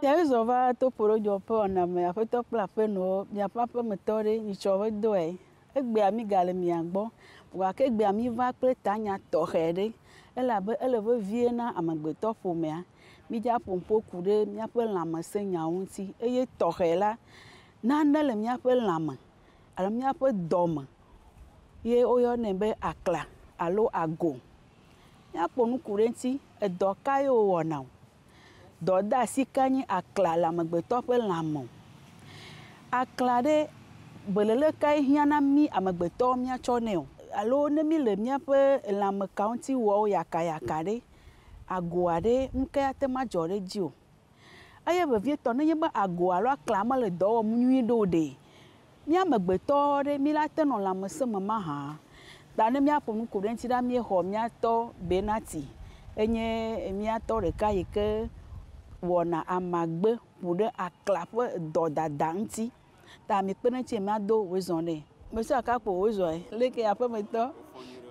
Miazɔ va toƒoɖodzɔ ƒe wɔna me aƒetɔ kple aƒenɔwo miaƒe aƒemetɔ ɖe nyitsɔ ƒe dɔe. Egbea mi gale mia gbɔ. Gake egbea mi va kple tanya tɔxɛ ɖe elabe ele vevie na amegbetɔ ƒomea. Mi dza ƒoƒo ku ɖe míaƒe lãmesẽnyawo ŋuti eye tɔxɛ la nane le míaƒe lãme alo míaƒe dɔme ye woyɔnɛ be akla alo ago. Míaƒo nu ku ɖe eŋuti edɔ ka ye wòwɔna o. Dɔdeasi ka nye akla le amegbetɔ ƒe lãme o. Akla ɖe belele kae hiã na mí amegbetɔwo míatsɔ nɛ o alo ne mí le míaƒe lãmekawo ŋuti wɔm yakayaka ɖe agoa ɖe nu ka ate ŋu adzɔ ɖe edzi o. Eye vevietɔ nenye be ago alo akla mele dɔ wɔm nyuie ɖe o ɖe, mía amegbetɔ ɖe mí la te nɔ lãmesẽ me mahã. Ta ne míaƒo nu ku ɖe eŋuti ɖa míexɔ míatɔ Benati enye míatɔ ɖeka yi ke wɔna amagbe ku ɖe akla ƒe dɔdada ŋuti. Ta mi kpe ɖe eŋuti míado wòezɔ nɛ. Monsieur Akakpo wòezɔe leke aƒemetɔ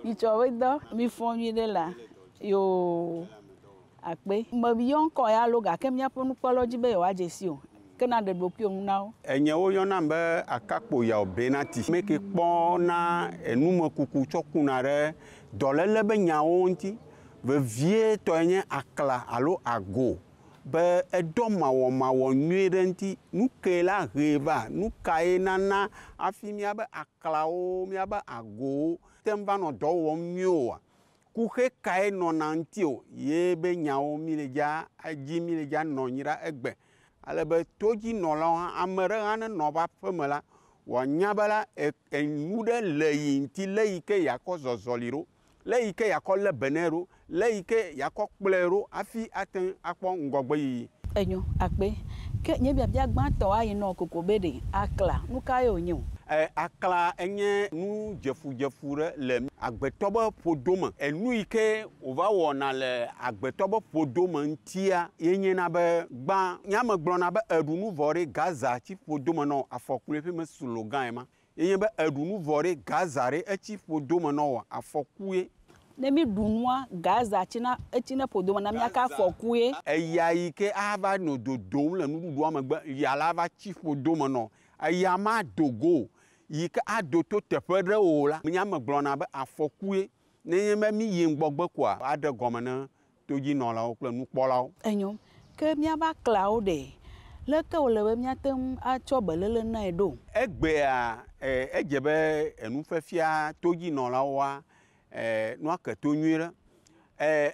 mitsɔ ƒe dɔ mi fɔ nyuie ɖe la yoo akpe. Meyɔ ŋkɔ ya lo gake míaƒe nukpɔlawo dzi be yewoadze si o. Ke na ɖe ɖokuiwò ŋu na wo. Enye woyɔnam be Akakpo Yawo Benati. Me ke kpɔna enumekuku tsɔ kuna ɖe dɔléle be nyawo ŋuti. Vevietɔe nye akla alo ago be edɔ mawɔmawɔ nyuie ɖe ŋuti. Nu ke la hee va, nu kae nana hafi míabe aklawo, míabe agowo te ŋu va nɔ dɔ wɔm nyuie oa? Kuxe kae nɔna ŋuti o ye be nyawo mi le dza edzi mi le dza nɔ anyi ɖa egbe. Ale be todzinɔlawo hã ame ɖe hã nenɔ eƒe aƒeme la wòanya be la enu ɖe le yi ŋuti le yi ke yeakɔ zɔzɔli ɖo, le yi ke yeakɔ lé be nɛ ɖo, le yi ke yeakɔ kplɔe ɖo hafi ate ŋu akpɔ ŋgɔgbe yiyi. Enyo akpe. Ke nye biabia gbãtɔ ayi nɔ koko be ɖe akla nu ka ye wònye o? Akla enye nu dzefudzefu ɖe le agbetɔ be ƒodome. Enu yi ke wòva wɔna le agbetɔ be ƒodome ŋutia ye nyena be gbã nyame gblɔna be eɖu nu vɔ ɖe Gaza tsi ƒodome nɔ afɔku eƒe me slogan ma. Ye nye be eɖu nu vɔ ɖe Gaza ɖe etsi ƒodome nɔ wɔ afɔku ye. Ne mi ɖu nua Gaza tsina etsi ne ƒodome na míaka afɔku ye. Eya yi ke ava nɔ dodom le nuɖuɖua megbe ya la va tsi ƒodome nɔ. Eya ma do go yi ke ado to teƒe ɖe o la nyame gblɔna be afɔku ye. Nenye be mi yi ŋgɔgbe koa aɖe gɔme ne todzinɔlawo kple nukpɔlawo. Enyo ke míaƒe aklawo ɖe leke wòle be míate ŋu atsɔ beléle nae ɖo? Egbea edze be enufiafia todzinɔlawoa nua ke to nyuie ɖe.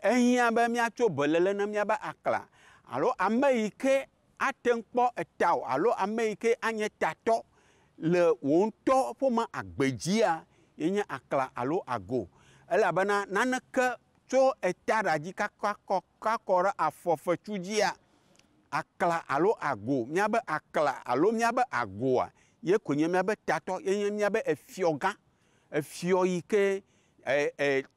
Ehiã be míatso beléle ne míabe akla alo ame yi ke ate ŋu kpɔ eta o alo ame yi ke anye tatɔ le wò ŋutɔ ƒome agbedzia ye nye akla alo ago. Elabena naneke tso eta ɖa dzi kakɔ kakɔ ɖe afɔfetsu dzia akla alo ago míabe akla alo míabe agoa ye koe nye míabe tatɔ ye nye míabe efiɔgã. Efiɔ yi ke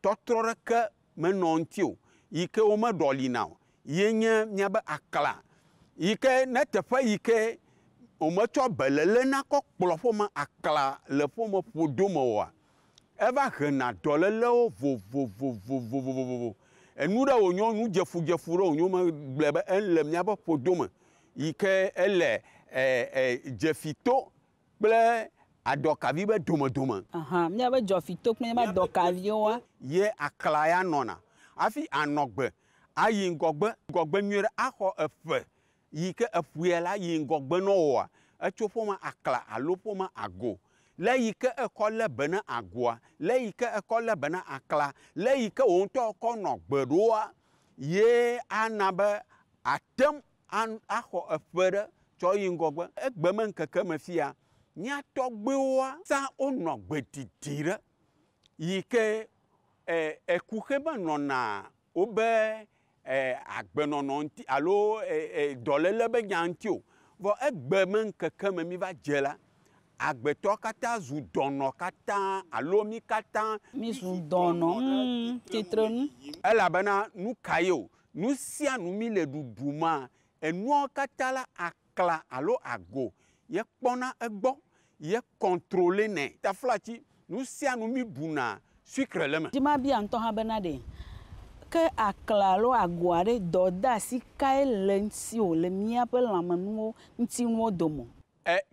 tɔtrɔ ɖeke menɔ ŋuti o yi ke womeɖɔlina o ye nye míabe akla yi ke ne teƒe yi ke wometsɔ beléle na kɔ kplɔ ƒome akla le ƒome ƒodome oa eva hena dɔlélewo vovovovovovovo. Enu ɖe wònyo nu dzefudzefu ɖe wònyo megblɔe be ele míaƒe ƒodome yi ke ele dzefito kple adɔkavi be domedome. Aha, míaƒe dzɔfito kple míaƒe adɔkaviwoa. Ye akla ya nɔna hafi anɔ gbe ayi ŋgɔgbe ŋgɔgbe nyuie ɖe axɔ eƒe yi ke eƒuia la yi ŋgɔgbe nɔ woa etso ƒome akla alo ƒome ago. Le yi ke ekɔ lé be ne agoa, le yi ke ekɔ lé be ne akla, le yi ke wò ŋutɔ kɔ nɔ gbe ɖoa ye ana be ate ŋu axɔ eƒe ɖe tsɔ yi ŋgɔgbe. Egbe me ŋkeke me fia mía tɔgbuiwoa sa wonɔ gbe didi ɖe yi ke ekuxe menɔna wobe Agbenɔnɔ ŋuti alo dɔléle be nya ŋuti o. Vɔ egbe me ŋkeke me mi va dze la, agbetɔ katã zu dɔnɔ katã alo mi katã mi zu dɔnɔ tsitrenu. Elabena nu ka ye o? Nu sia nu mi le ɖuɖuma, enuawo katã la akla alo ago ye kpɔna egbɔ, ye contrôler nɛ. Taflatsi, nu sia nu mi ɖuna, sucre le eme. Dzima bia ŋutɔ hã bena ɖe ke akla alo ago aɖe dɔdeasi kae le ŋuti le míaƒe lãmenuwo ŋutinuwo dome?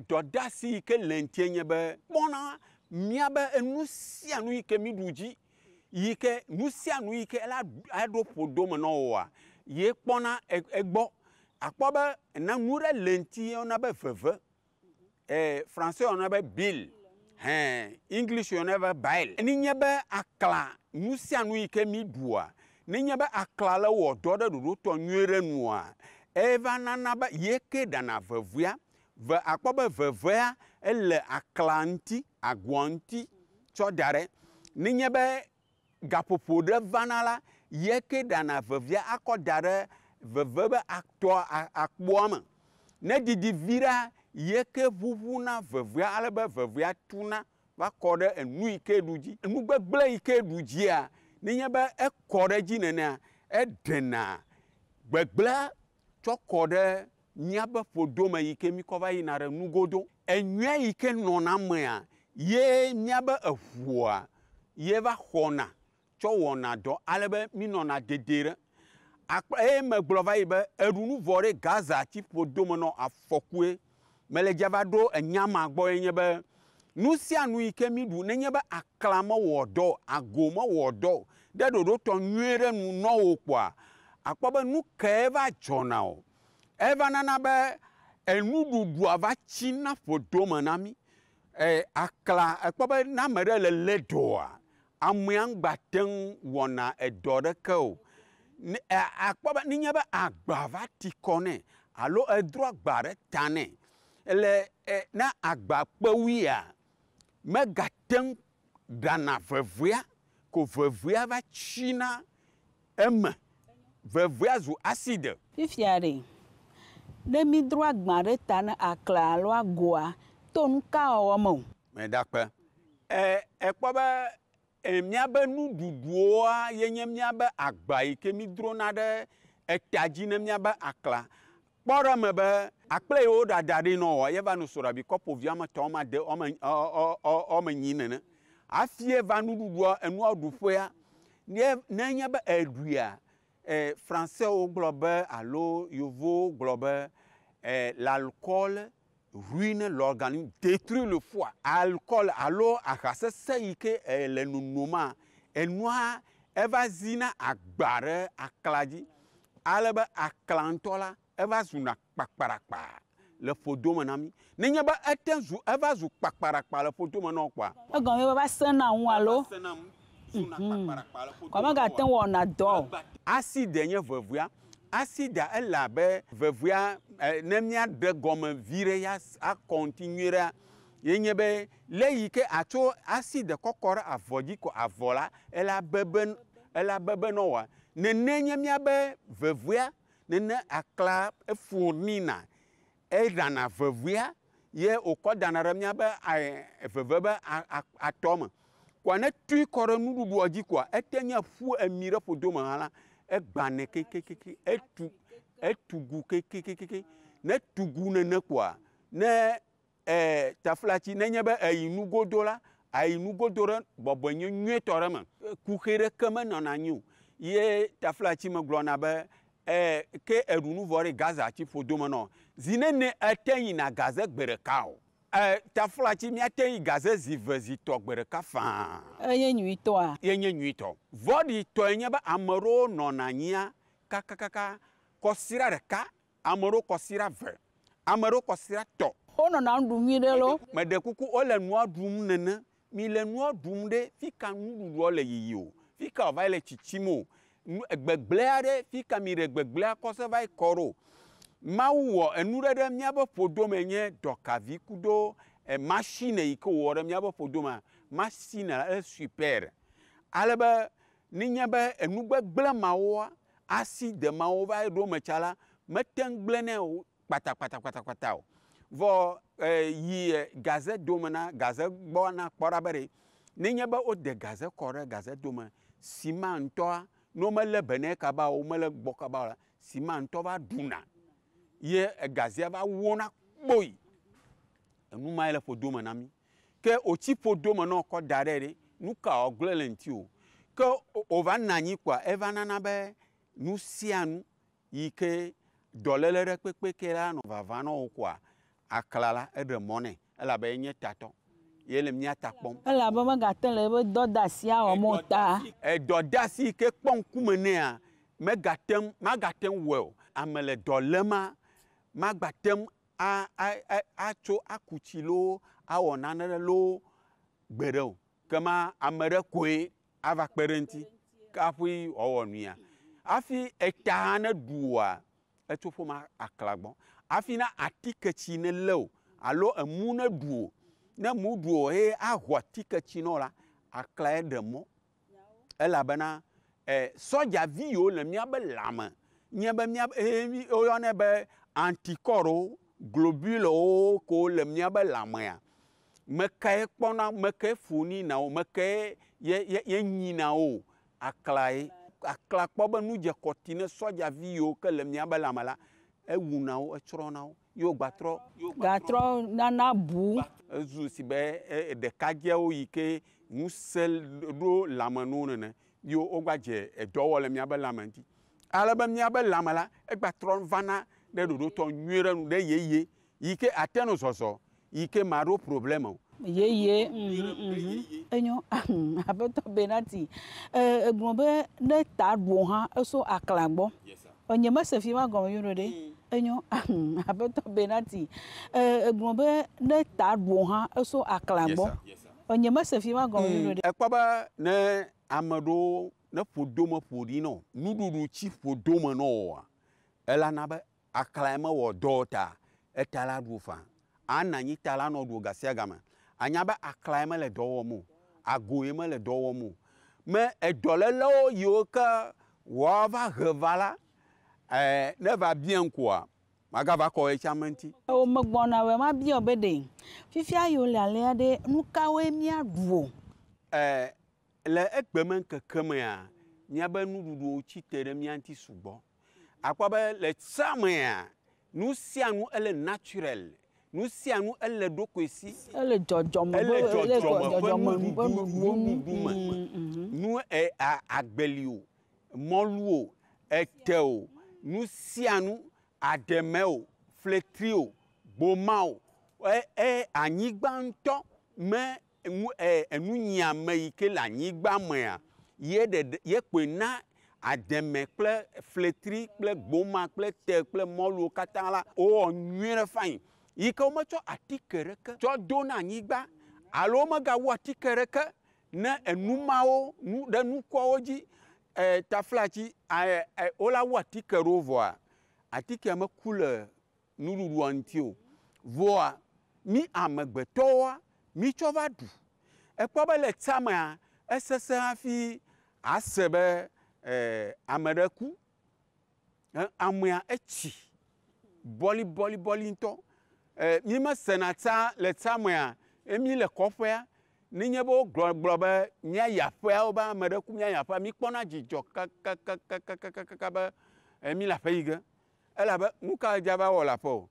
Dɔdeasi yi ke le ŋutie nye be kpɔna míabe enu sia nu yi ke mi ɖu dzi, yi ke nu sia nu yi ke la aɖo ƒodo me na woa, ye kpɔna egbɔ. Akpɔ be na nu ɖe le ŋuti yɔna be veve. Français yɔna be bile, English yɔna be bile. Ne nye be akla nu sia nu yi ke mi ɖua, ne nye be akla le wɔ dɔ ɖe ɖoɖotɔ nyuie ɖe nua, eva nana be ye ke ɖana vevea. Ve akpɔ be vevea ele akla ŋuti, agoa ŋuti tsɔ da ɖe. Ne nye be gaƒoƒo ɖe vana la, ye ke ɖana vevea akɔ da ɖe veve be atɔ akpoa me. Ne didi vi ɖa, ye ke ʋuʋuna vevea ale be vevea tuna va kɔ ɖe enu yi ke ɖu dzi. Nu gbegblẽ yi ke ɖu dzia, ne nye be ekɔ ɖe dzi nenea, eɖena gbegblẽa tsɔ kɔ ɖe míaƒe ƒodome yi ke míkɔ va yina ɖe nugodo. Enyuia yi ke nɔna mea, ye míabe eʋua ye va xɔna tsɔ wɔna dɔ ale be míenɔna dedie ɖe. Eye megblɔ va yi be eɖu nu vɔ ɖe Gaza tsi ƒodome nɔ afɔkue. Mele dza va ɖo enya ma gbɔ ye nye be nu sia nu yi ke míɖu nenye be akla mewɔ dɔ o, ago mewɔ dɔ o, ɖe ɖoɖotɔ nyuie ɖe nu nɔ wo kpoa, akpɔ be nu kae va dzɔna o. Eva nana be enuɖuɖua va tsina ƒodome na mí. Akla ekpɔ be ne ame ɖe le lé dɔa, amea ŋgba te ŋu wɔna edɔ ɖeke o. Akpɔ be nenye be agba va ti kɔ nɛ alo edro agba ɖe ta nɛ, le ne agba kpewuia, megate ŋu ɖana vevea ko vevea va tsina eme. Vevea zu acide. Fifia ɖe, ne mi dro agba ɖe ta ne akla alo agoa, to nu ka wɔwɔ me o? Medakpe. Ekpɔ be míabe nuɖuɖuwoa ye nye míabe agba yi ke mi drona ɖe eta dzi ne míabe akla. Kpɔ ɖe eme be akple yi woɖa da ɖi nɔ woa, ye va no soɖabi kɔpo vi woame etɔ̃, woame ade, woame enyi nene. Hafi eva nuɖuɖua enua ɖuƒea, ne nye be eɖuia, Françaiswo gblɔ be alo yevuwo gblɔ be l'alcool ruine l'organisme, détruit le foie. Alcool alo aha sesẽ yi ke le nonoma, enua eva zina agba ɖe akla dzi. Ale be akla ŋutɔ la, eva zuna kpakpaɖakpa le ƒodome na mí. Nenye be ete zu eva zu kpakpaɖakpa le ƒodome na wo kpoa, Egɔme be va sẽna ŋu alo? Kɔ megate ŋu wɔna dɔ o. Acide nye vevea. Acide ele abe vevea ne míaɖe gɔme vi ɖe ya akɔ ŋuti nyuie ɖea, ye nye be le yi ke atso acide kɔkɔ ɖe avɔ dzi ko avɔ la, ela bebe ela bebe na woa. Nene nye míabe vevea, nene akla eƒonina, eɖana vevea ye wòkɔ dana ɖe míabe veve be atɔ me. Koa ne tui kɔ ɖe nuɖuɖua dzi koa, ete nye ƒu emi ɖe ƒodome hã la, egbãnɛ kekekekekeŋ, etu etugu kekekekeŋ. Ne tugu nene koa, ne taflatsi nenye be eyi nugodo la, ayi nugodo ɖe bɔbɔe nye nyuietɔ ɖe me. Kuxi ɖeke menɔna anyi o. Ye taflatsi megblɔna be ke eɖu nu vɔ ɖe Gaza tsi ƒodome nɔ. Zi nene ete yina gaze gbe ɖeka o. Taflatsi míate yi gaze zi ve zi tɔ gbe ɖeka faa. Enye nyuitɔa? Ye nye nyuitɔ. Vɔ̃ɖitɔe nye be ame ɖewo nɔna anyia kakakaka kɔsiɖa ɖeka, ame ɖewo kɔsiɖa ve, ame ɖewo kɔsiɖa tɔ. Wonɔna nu ɖum nyuie ɖe loo. Meɖe kuku wole nua ɖum nene. Mi le nua ɖum ɖe fi ka nuɖuɖua le yiyi o, fi ka wòva le tsitsim o. Gbegblẽ aɖe fi ka mi ɖe gbegblẽa kɔ se va yi kɔ ɖo. Mawu wɔ enu ɖe ɖe míaƒe ƒodome nye dɔkavi kudo machine yi ke wòwɔ ɖe míaƒe ƒodomea, machine e super. Ale be nenye be enu gbegblẽ mawoa, Acide mawo va ɖo eme tsa la, mete ŋu gblẽnɛ o kpatakpatakpatakpata o. Vɔ yi gaze dome na gaze gbɔ na kpɔ ɖa be ɖe nenye be wode gaze kɔ ɖe gaze dome, sima ŋutɔa, ne womelé be nɛ kaba o, womele gbɔ kaba o la, sima ŋutɔ va ɖuna ye gazea va wona kpoyi. Enu ma ye le ƒodo me na mí. Ke wòtsi ƒodo me ne wokɔ da ɖe ɖe, nu ka wòagblẽ le ŋuti o. Ke wòva nɔ anyi kpoa, eva nana be nu sia nu yi ke dɔléle ɖe kpekpe ke la nɔ vava na wò koa, akla la eɖe mɔ nɛ elabe enye tatɔ. Ye le mía ta kpɔm. Elabe megate le eƒe dɔdeasia wɔm o ta. Edɔdeasi yi ke kpɔ ŋkume nɛa, megate ŋu, magate ŋu wɔe o. Ame le dɔ léma, magbate ŋu atso aku tsi loo, awɔ nane ɖe loo gbeɖe o. Kema ame ɖe koe ava kpe ɖe eŋuti kaƒui wòawɔ nuya. Hafi eta hã ne ɖua, etso ƒome akla gbɔ. Hafi na atiketsi ne lé o alo emu ne ɖu o, ne mu ɖu o eye aho atiketsi nɔ la, akla ye ɖe mɔ. Elabena sɔdzavi yiwo le míabe lãme nye be míabe woyɔnɛ be antikɔɖewo, globulewo kewo le míabe lãmea, mekae kpɔna, mekae ƒoni na wo, mekae ye ye nyina wo, akla ye. Akla kpɔ be nu dze kɔti ne sɔdzavi yiwo ke le míabe lãme la, ewuna wo, etsrɔ̃na wo. Ye wogbatrɔ gatrɔ nana bu. Ezu si be ɖekadzewo yi ke ŋusẽ ɖo lãme na wo nene ye wogba dze edɔ wɔ le míabe lãme ŋuti. Ale be míabe lãme la, egbatrɔ vana ɖe ɖoɖotɔ nyuie ɖe nu ɖe yeye yi ke ate nɔ zɔzɔ yi ke maɖo problème o. Yeye, enyo aƒetɔ Benati, egblɔ be ne ta ɖu hã eso akla gbɔ. Nye mese fi ma gɔme nyuie ɖe. Enyo aƒetɔ Benati, egblɔ be ne ta ɖu hã eso akla gbɔ. Nye mese fi ma gɔme nyuie ɖe. Ekpɔ be ne ame ɖewo ne ƒodome ƒo ɖi nɔ, nuɖuɖu tsi ƒodome nɔ oa, elana be akla mewɔ dɔ o ta, eta la ɖu faa. Ana anyi ta la nɔ ɖu ga sia game. Anya be akla mele dɔ wɔm o, ago ye mele dɔ wɔm o. Me edɔlélewo yiwo ke woava he va la, ne va bia ŋkua, magava kɔ ye tsã me ŋuti. O megbɔna wɔ ma bia be ɖe fifia yi wole alea ɖe nu kawoe míaɖu o? Le egbeme ŋkeke mea, míabe nuɖuɖuwo tsi te ɖe mía ŋuti sugbɔ. Akpɔ be le tsã mea, nu sia nu ele naturel. Nu sia nu ele ɖokui si. Ele dzɔdzɔme Ele ƒe dzɔdzɔme ƒe dzɔdzɔme ƒe nuɖuɖu nuɖuɖuwo nu. nuɖuɖu me. Nu agbeli o, mɔlu o, ete o, nu sia nu, aɖeme o, fletri o, gboma o, anyigba ŋutɔ me nu enunyiame yi ke le anyigba mea, ye ɖeɖe ye kpoe na ademe kple fletri kple gboma kple te kple mɔluwo katã la, wowɔ nyuie ɖe fain. Yi ke wometsɔ atike ɖeke tsɔ do na anyigba alo womegawu atike ɖeke ne enumawo nu ɖe nukuawo dzi taflatsi wola wu atike ɖewo vɔa, atikea meku le nuɖuɖua ŋuti o. Vɔa mí amegbetɔwoa, mítsɔ va ɖu. Ekpɔ be le tsa mea, esesẽ hafi ase be ame ɖe ku. Amea etsi bɔlibɔlibɔli ŋutɔ. Mí mesena tsa le tsa mea, emi le kɔƒea, nenye be wogblɔ gblɔ be míayi aƒeawo be ame ɖe ku míayi aƒea, míkpɔna dzidzɔ kakakakakakaka be mí le aƒe yi ge. Elabe nu ka dza va wɔ le aƒe o.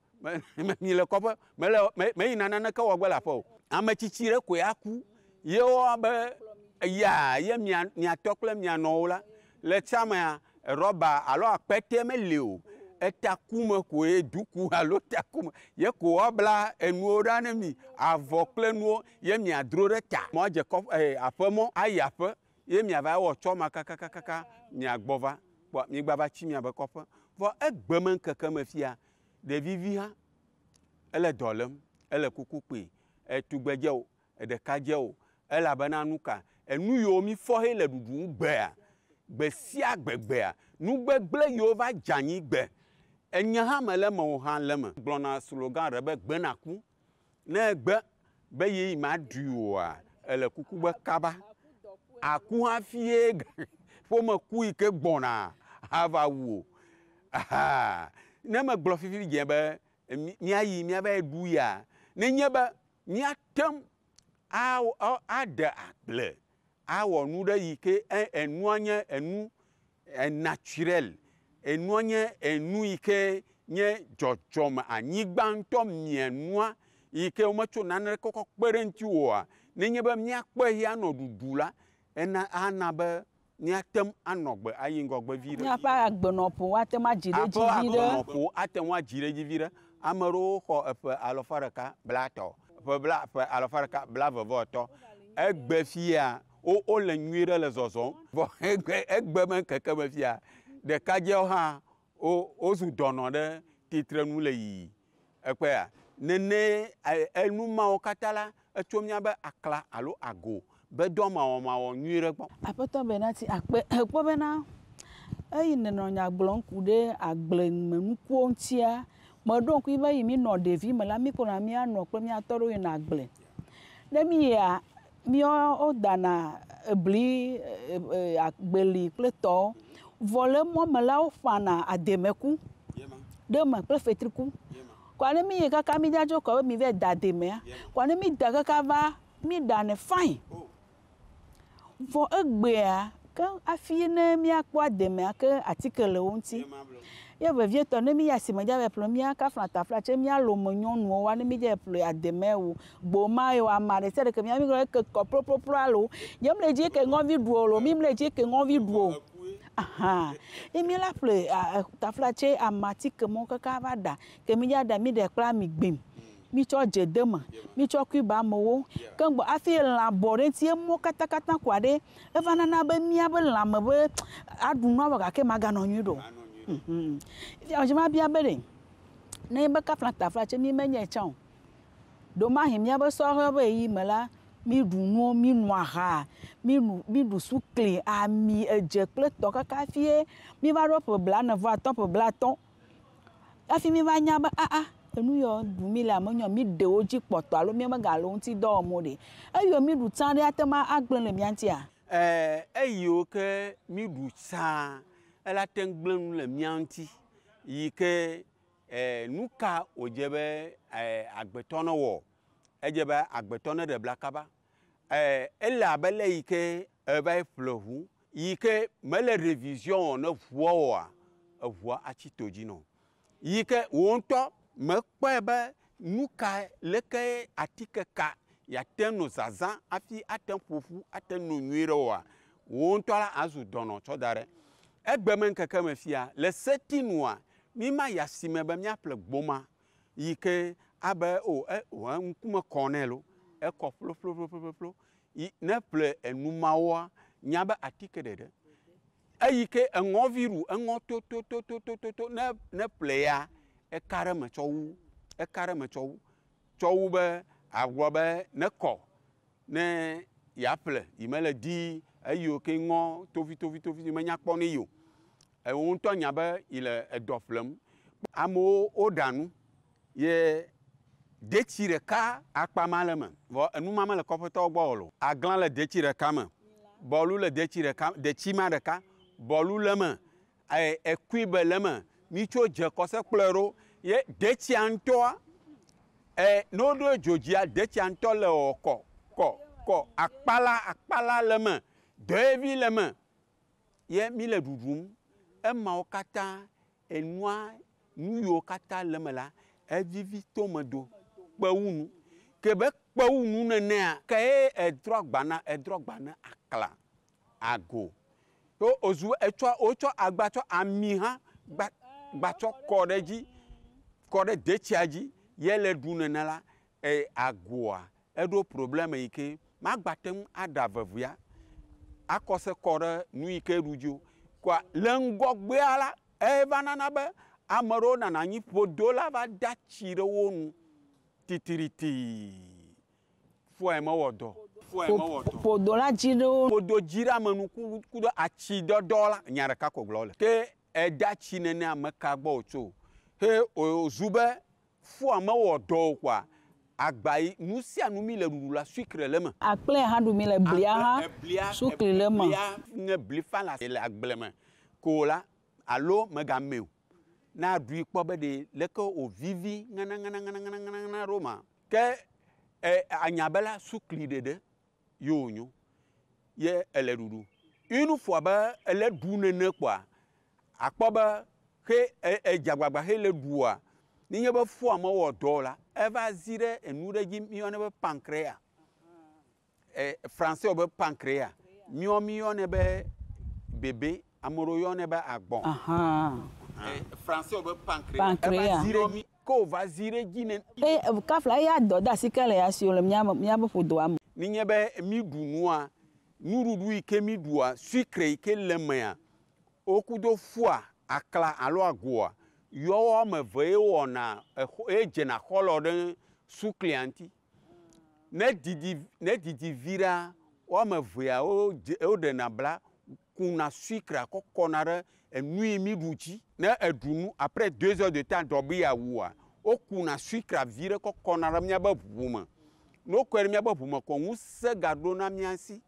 Mi le kɔƒe, mele meyina naneke wɔ gbe le aƒe o. Ame tsitsi ɖe koe aku ye woabe ya ye mia miatɔ kple mia nɔwo la le tsa mea rɔba alo akpɛtɛ meli o. Etakume koe duku alo takume ye ko woabla enuwo ɖa ne mi avɔ kple nuwo ye miadro ɖe ta. Mɔ dze kɔ aƒemɔ ayi aƒe ye miava wɔ tsɔ ma kakakakaka miagbɔ va kpɔ migba va tsi miabe kɔƒe. Vɔ egbeme ŋkeke me fia ɖevivi hã ele dɔ lém, ele kuku kpee, etugbedze o, ɖekadze o, elabena nu ka enu yiwo mi fɔ he le ɖuɖum gbea, gbe sia gbegbea, nu gbegblẽ yiwo va dze anyi gbe, enye hã mele eme o hã le eme. Gblɔna slogan ɖe be gbe naku. Ne egbe be yeyi ma ɖui oa, ele kuku be kaba. Aku hafi ye ƒome ku yi ke gbɔna. ava wu o. Aha, ne megblɔ fifi dze be míayi míava yi ɖu ya, nenye be míate ŋu aɖe agble awɔ nu ɖe yi ke enua nye enu naturel, enua nye enu yi ke nye dzɔdzɔme anyigba ŋutɔ mie nua yi ke wometso nane kɔ kpe ɖe ŋuti oa, nenye be míakpɔe ya nɔ ɖuɖu la, ena ana be míate ŋu anɔ gbe ayi ŋgɔgbe vi ɖe. Míaƒe agbenɔƒo ate ŋu adzi ɖe edzi vi ɖe. Agbenɔƒo ate ŋu adzi ɖe edzi vi ɖe. Ame ɖewo xɔ eƒe alafa ɖeka blaetɔ̃, ƒe bla ƒe alafa ɖeka blaeve-vɔ-etɔ̃. Egbe fia wole nyuie ɖe le zɔzɔm. Vɔ egbe egbe me ŋkeke me fia ɖekadzewo hã wozu dɔnɔ ɖe tsitrenu le yiyi. Ekpɔea nene enu mawo katã la etso míabe akla alo ago be dɔ mawɔmawɔ nyuie ɖe gbɔ. Aƒetɔ Benati akpe ekpɔ bena eyi nenɔ nya gblɔm ku ɖe agblemenukuwo ŋutia, meɖo ŋku be yi mi nɔ ɖevi me la, mi kplɔna mía nɔ kple mía tɔ ɖewo yina agble. Ne mi yia, míawo wodana ebli, agbeli kple tɔwo. Vɔ le mɔ me la, woƒãna ademeku ɖe eme kple fetriku. Kɔa ne mi yi kaka mi dza dzo kɔ be mi va da ademea, kɔa ne mi da kaka va, mi ɖanɛ fine. Vɔ egbea ke hafi ne míakpɔ ademea ke atike le wo ŋuti. Ye vevietɔ ne mi yi asime dza va ƒle mía kafla tafla tse míalome nyɔnuwo wa ne mi dza ƒle ademe o gboma yi o ama ɖe sia ɖe ke mía mi gblɔ eke kɔ ploproplo alo nye mle dzi ke ŋɔvi ɖu o lo mi mle dzi ke ŋɔvi ɖu o. Aha, ye mi la ƒle tafla tse ama atike mɔwo kaka va ɖa ke mi dza ɖa mi ɖe kple ami gbim. Mi tsɔ dze de me, mi tsɔ kui ba amewo. Ke ŋgbɔ hafi lã bɔ ɖe ŋuti emɔ katakata kɔa ɖe eva nana be míabe lãme be aɖu nua vɔ gake maganɔ nyui ɖo. Fifia medze ma bia be ɖe ne be kafla tafla tse mi menye tsã o. Ɖomahi míabe sɔhɛ be ɣeyiɣi me la, mi ɖu nuwo, mi nu aha, mi nu mi ɖu sukli, ami, edze kple tɔ kaka hafi mi va ɖo ƒe blaene vɔ atɔ̃, ƒe blaatɔ̃. Hafi mi va nya be aa enu yɔ ɖu mi le ame mi ɖe wo dzi kpɔtɔ alo mi megale wo ŋuti dɔ wɔm o ɖe. Eyiwo mi ɖu tsã ɖe ate ŋu agblẽ le mía ŋutia? Eyiwo ke mi ɖu tsã ela te ŋu gblẽ nu le mía ŋuti yi ke nu ka wòdze be agbetɔ ne wɔ? Edze be agbetɔ ne ɖe bla kaba. Ele abe le yi ke eva yi ƒle ʋu yi ke mele révision wɔ ne ʋua oa, eʋua atsi to dzi nɔ. Yi ke wò ŋutɔ mekpɔe be nu ka leke atike ka yeate ŋu nɔ zazã hafi ate ŋu ƒo ƒu ate ŋu no nyuie ɖe oa, wò ŋutɔ la azu dɔnɔ tsɔ da ɖe. Egbe me ŋkeke me fia le seti nua, mi ma yi asime be míaƒle gboma yi ke abe o e ŋkume kɔ nɛ lo, ekɔ ƒloƒloƒloƒlo. Yi ne ƒle enu mawoa, nya be atike ɖeɖe. Eyi ke eŋɔvi ɖu eŋɔ totototototo ne ne ƒle ya, eka ɖe me tsɔ wu, eka ɖe me tsɔ wu. Tsɔ wu be agblɔ be ne kɔ ne yeaƒle yi mele di eyiwo ke ŋɔ tovitovi menya kpɔ ne yi o. Ewo ŋutɔ nya be yi le edɔ ƒlem. Amewo woɖa nu ye detsi ɖeka akpama le eme vɔ enu ma mele kɔƒetɔwo gbɔ o lo. Aglã le detsi ɖeka me, bɔlu le detsi ɖeka detsi ma ɖeka, bɔlu le eme, ekuibe le eme, mitso dze kɔse kplɔe ɖo ye detsia ŋutɔa ne woɖo dzo dzia detsia ŋutɔ le wɔ kɔ kɔ kɔ akpala akpala le eme, dɔevi le eme ye mi le ɖuɖum. Emawo katã enua nu yiwo katã le eme la evivi tome do kpewu nu. Ke be kpewu nu nenea ke ye edrɔ agba na edrɔ agba na akla ago. To ozu etsɔ wotsɔ agba tsɔ ami hã gba gbatsɔ kɔ ɖe edzi kɔ ɖe detsia dzi ye le ɖu nene la agoa eɖo problème yi ke magbate ŋu aɖa vevea akɔ se kɔ ɖe nu yi ke ɖu dzi o. Kɔa le ŋgɔgbea la eva nana be ame ɖewo nana anyi ƒodo la va da tsi ɖe wo nu titiriti. Fua mewɔ dɔ. Fua mewɔ dɔ. Ƒodo la dzi ɖe wo. Ƒodo dzi ɖe ame nu ku ɖe atsidɔdɔ la nya ɖeka ko gblɔ wole. Ke eda tsi nene ame ka gbɔ wòtso. He wòzu be fua mewɔ dɔ o kɔa agba yi nu sia nu mi le ɖuɖu la sucre le eme. Akple hã ɖu mi le blia hã sukli le eme. Eblia nye bli fa le agble me ko la. alo megame o. Na ɖui kpɔ be ɖe leke wòvivi ŋanaŋanaŋanaŋana ɖo ma. Ke e, anya be la sukli ɖeɖe ye wònyo ye ele ɖuɖu. Une fois be ele ɖu nene kpoa, akpɔ be xe edze agbagba xe le ɖua, nenye be fua mewɔ dɔ o la, eva zi ɖe enu ɖe dzi míeyɔnɛ be pancréas. E, français be pancréas. Míawo míeyɔnɛ be bébé, ame ɖewo yɔnɛ be agbɔn. E, français be pancréas. Pancréas. Eva zi ɖe dzi. Ke wòva zi ɖe dzi ne. Eye kafla eya dɔ de asi ke le ya si le míaƒe ƒodoa me. Nenye be mi ɖu nua, nuɖuɖu yi ke mi ɖua, sucre yi ke le mea, wokudo fua, akla alo agoa, yɔ woame eve ye wɔna ye dzena xɔlɔ ɖe suklia ŋuti. Ne didi ne didi vi ɖa, woame evea woɖena bla kuna sucrea kɔ kɔna ɖe enu yi mi ɖu dzi. Ne eɖu nu après 2 heures de temps dɔ be yeawua, wokuna sucrea vi ɖe kɔ kɔna ɖe míabe ʋu me. Ne wokɔe ɖe míabe ʋu me kɔ ŋusẽ gaɖona mía si.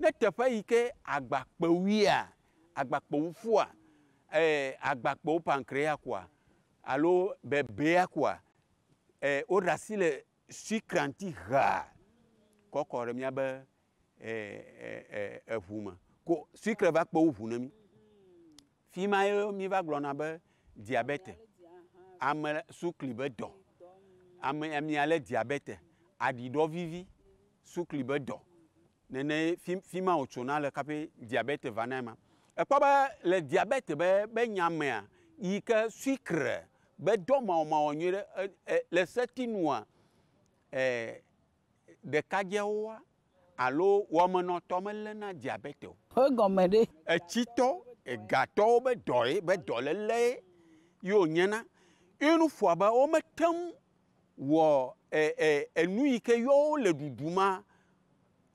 Ne teƒe yi ke agbakpewuia, agbakpewu fua, agbakpewu pancréas koa, alo bebea koa, woɖe asi le sucre ŋuti hea kɔkɔ ɖe míabe eʋu me. Ko sucre va kpe wu ʋu ne mí. Fi ma ye mi va gblɔna be diabète, ame sukli be dɔ, ame amia lé diabète, aɖiɖɔ vivi, sukli be dɔ. Nene fi ma wòtsona le kaƒe diabète va na ema. Ekpɔ be le diabète be nya mea, yi ke sucre be dɔ mawɔmawɔ nyuie ɖe le seti nua, ɖekadzewoa alo wɔmenɔtɔ meléna diabète o. Egɔme ɖe. Etsitɔ, egatɔwo be dɔ ye, be dɔléle ye wònyena. Une fois be womete ŋu wɔ enu yi ke yewo le ɖuɖu ma,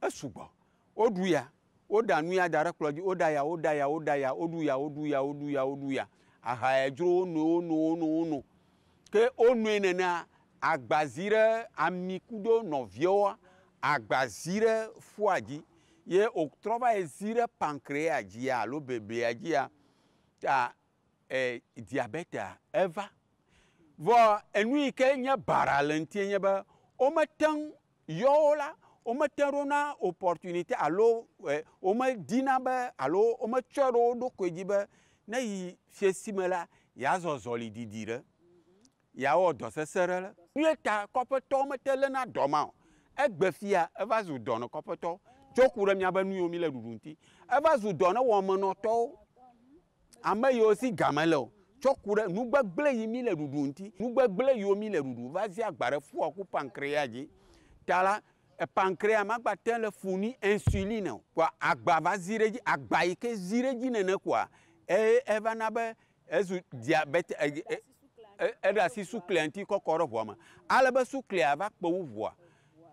esugbɔ. Woɖu ya, woɖa nu ya da ɖe kplɔ dzi, woɖa ya, woɖa ya, woɖa ya, woɖu ya, woɖu ya, woɖu ya, woɖu ya. Aha ya dzro wono, wono, wono, wono. Ke wonoe nenea, agbazi ɖe ami kudo nɔviawoa, agbazi ɖe fua dzi ye wòtrɔ va yi zi ɖe pancréas dzia alo bebea dzia, ta diabète eva. Vɔ enu yi ke nye baɖa le ŋutie nye be womete ŋu yɔwo la, womete ɖona opportunité alo womedina be alo wometsɔe ɖe wo ɖokui dzi be ne yi fiesi me la, yeazɔ zɔli didi ɖe, yeawɔ dɔ sesẽ ɖe le. Nu ye ta kɔƒetɔwo mete léna dɔ ma o. Egbe fia eva zu dɔ ne kɔƒetɔwo tso ku ɖe miabe nu yiwo mi le ɖuɖu ŋuti. Eva zu dɔ ne wɔmenɔtɔwo, ame yiwo si game le o, tsɔ ku ɖe nugbegblẽ yi mi le ɖuɖu ŋuti. Nugbegblẽ yiwo mi le ɖuɖu va zi agba ɖe fua ku pancréas dzi. Ta la, pancréas magba te le fourni insuline o. Kpoa agba va zi ɖe edzi, agba yi ke zi ɖe edzi nene koa, eva na be ezu diabète, eɖe asi suklia ŋuti kɔkɔ ɖe ʋua me. Ale be suklia va kpe wu ʋua.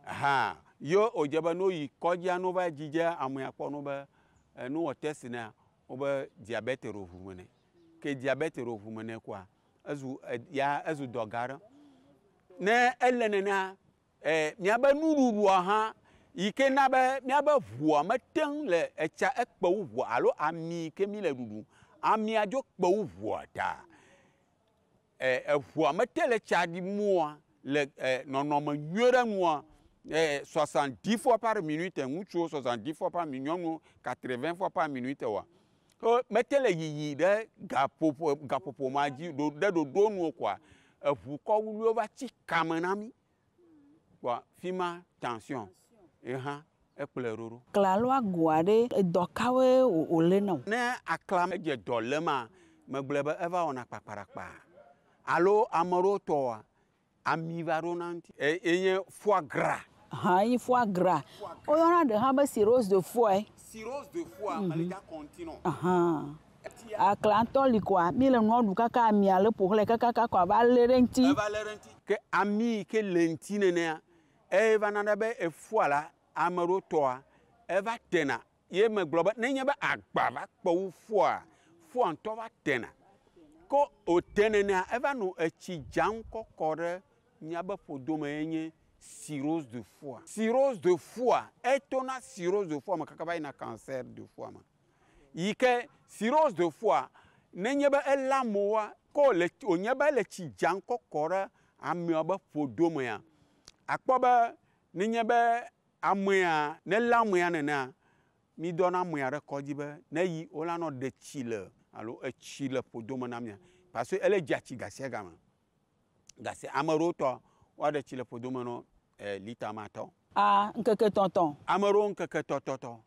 Hã, ye wòdze be ne woyi kɔdzia, ne wova dzidze amea kpɔ no be ne wowɔ test nea, wobe diabète ɖo ʋu me nɛ. Ke diabète ɖo ʋu me nɛ koa, ezu ya ezu dɔ gã ɖe. Ne ele nenea, miabe nuɖuɖua hã yi ke na be miabe ʋua mete ŋu le etsa ekpe wu ʋua alo ami yi ke mi le ɖuɖu, amia dzo kpe wu ʋua ta. Eʋua mete le tsa ɖim oa le nɔnɔme nyuie ɖe nua, 70 fois par minute, ŋutsuwo 70 fois par minute, nyɔnuwo 80 fois par minute oa. Mete le yiyi ɖe gaƒoƒo gaƒoƒo ma dzi ɖe ɖoɖo nu o koa, eʋu kɔwluiwo va tsi kame na mí. Kpoa fi ma tension ye hã ekplɔe ɖo ɖo. Akla alo agoa ɖe edɔ kawoe wòléna o? Ne akla edze dɔ léma, megblɔe be eva wɔna kpakpaɖakpa alo ame ɖewo tɔa, ami va ɖona ŋuti. Enye foie gras. Hã, enye foie gras. Woyɔna ɖe hã be cirrhose de foie. Cirrhose de foie, mele dza continue. Akla ŋutɔ li koa, mi le nua ɖu kaka amia le ƒo xlẽ kakaka koa va lé ɖe ŋuti. Eva lé ɖe ŋuti. Ke ami yi ke le ŋuti nenea, eva nana be efoa la, ame ɖewo tɔa, eva tena. Ye megblɔ be nenye be agba va kpe wu foa, foa ŋutɔ va tena. Ko wòte nenea, eva nɔ etsi dzam kɔkɔ ɖe miabe ƒodome ye nye cirrhose de foie. Cirrhose de foie, etona cirrhose de foie me kaka va yina cancer de foie me. Yi ke cirrhose de foie, Nenye be elé amewoa, ke wòle wònye be ele tsi dzam kɔkɔ ɖe ameawo be ƒodomea, akpɔ be nenye be amea nelé amea nenea, mídɔna amea ɖe kɔdzi be neyi wola nɔ ɖe tsi le alo etsi le ƒodome na amea parce que ele dza tsi gasiagame. Gasi ame ɖewo tɔ woaɖe tsi le ƒodome nɔ eh, lita ame atɔ. A ŋkeke tɔtɔn. Ame ɖewo ŋkeke tɔtɔtɔ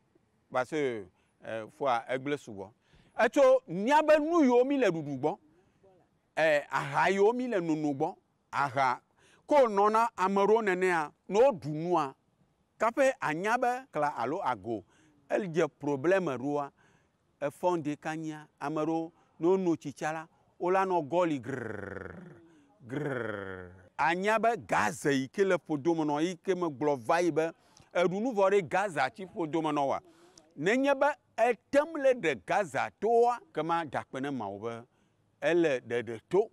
parce que eh, fua egble sugbɔ. Etso míabe nu yiwo mi le ɖuɖu gbɔ, eh, aha yiwo mi le nono gbɔ, aha ko nɔna ame ɖewo nenea, ne woɖu nua, kaƒe anya be kla alo ago edze problème ɖoa, efɔ ŋdi kanyia, ame ɖewo ne wono tsi tsa la, wola nɔ gɔli grrrr grrrr. Anya be gaze yi ke le ƒodome nɔ yi ke megblɔ va yi be eɖu nu vɔ ɖe gaza tsi ƒodome nɔ wa. Nenye be etem le ɖe gaza toa, kema dakpe ne Mawu be ele ɖeɖe to.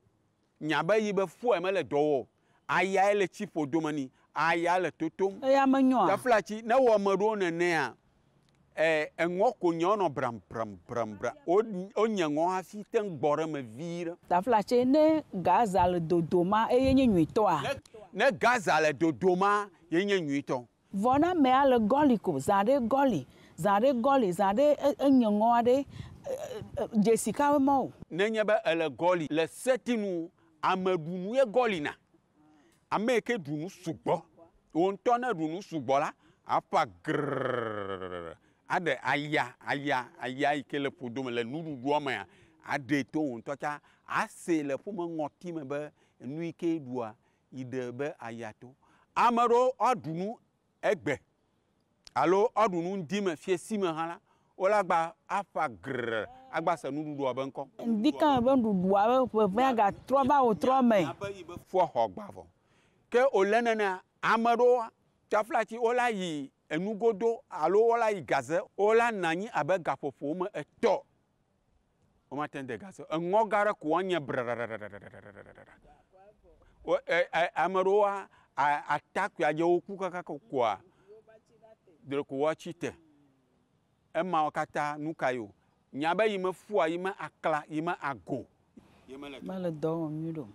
Nya be yi be fua mele dɔ wɔ o. Aya ye le tsi ƒodome ni, aya le totom. Eya menyoa? Taflatsi, ne wɔ ame ɖewo nenea, e eŋɔ ko nye wonɔ bram bram bram bram. Wo wonye ŋɔ hafi te ŋu gbɔ ɖe eme vi ɖe. Taflatse, ne gaza le dodoma, eye nye nyuitɔa? Ne, ne gaza le dodoma, ye nye nyuitɔ. Vɔ ne amea le gɔli ko, zã ɖe gɔli, zã ɖe gɔli, zã ɖe enye ŋɔ aɖe, dzesi kawoe ma o? Nenye be ele gɔli le seti nu, ame ɖu nu ye gɔli na. Ame yi ke ɖu nu sugbɔ, wò ŋutɔ ne ɖu nu sugbɔ la, aƒa grrrr aɖe aya, aya, aya yi ke le ƒodome le nuɖuɖua mea, aɖee to wò ŋutɔ tsa asee le ƒome ŋɔti me be nu yi ke ɖua, yi ɖe be aya to. Ame ɖewo woaɖu nu egbe alo woaɖu nu ŋdi me, fiesi me hã la, wola gba aƒa grrrr agba se nuɖuɖua be ŋkɔ. Ŋdi ka be nuɖuɖua be ʋeʋẽa gatrɔ va wò trɔ me. Fua xɔ gba vɔ. Ke wòle nenea, ame ɖewoa, taflatsi wola yi enugodo alo wola yi gaze, wola nɔ anyi abe gaƒoƒo me etɔ. Womate ŋu de gaze o. Eŋɔ gã ɖe ko woanye brɖaɖaɖaɖaɖaɖaɖa. Wo e e ame ɖewoa, atakpui adze woku kakaka koa, ɖeko woatsi te. Emawo katã nu ka ye o. Nya be yi me fua, yi me akla, yi me ago. Mele dɔ wɔm nyuie o.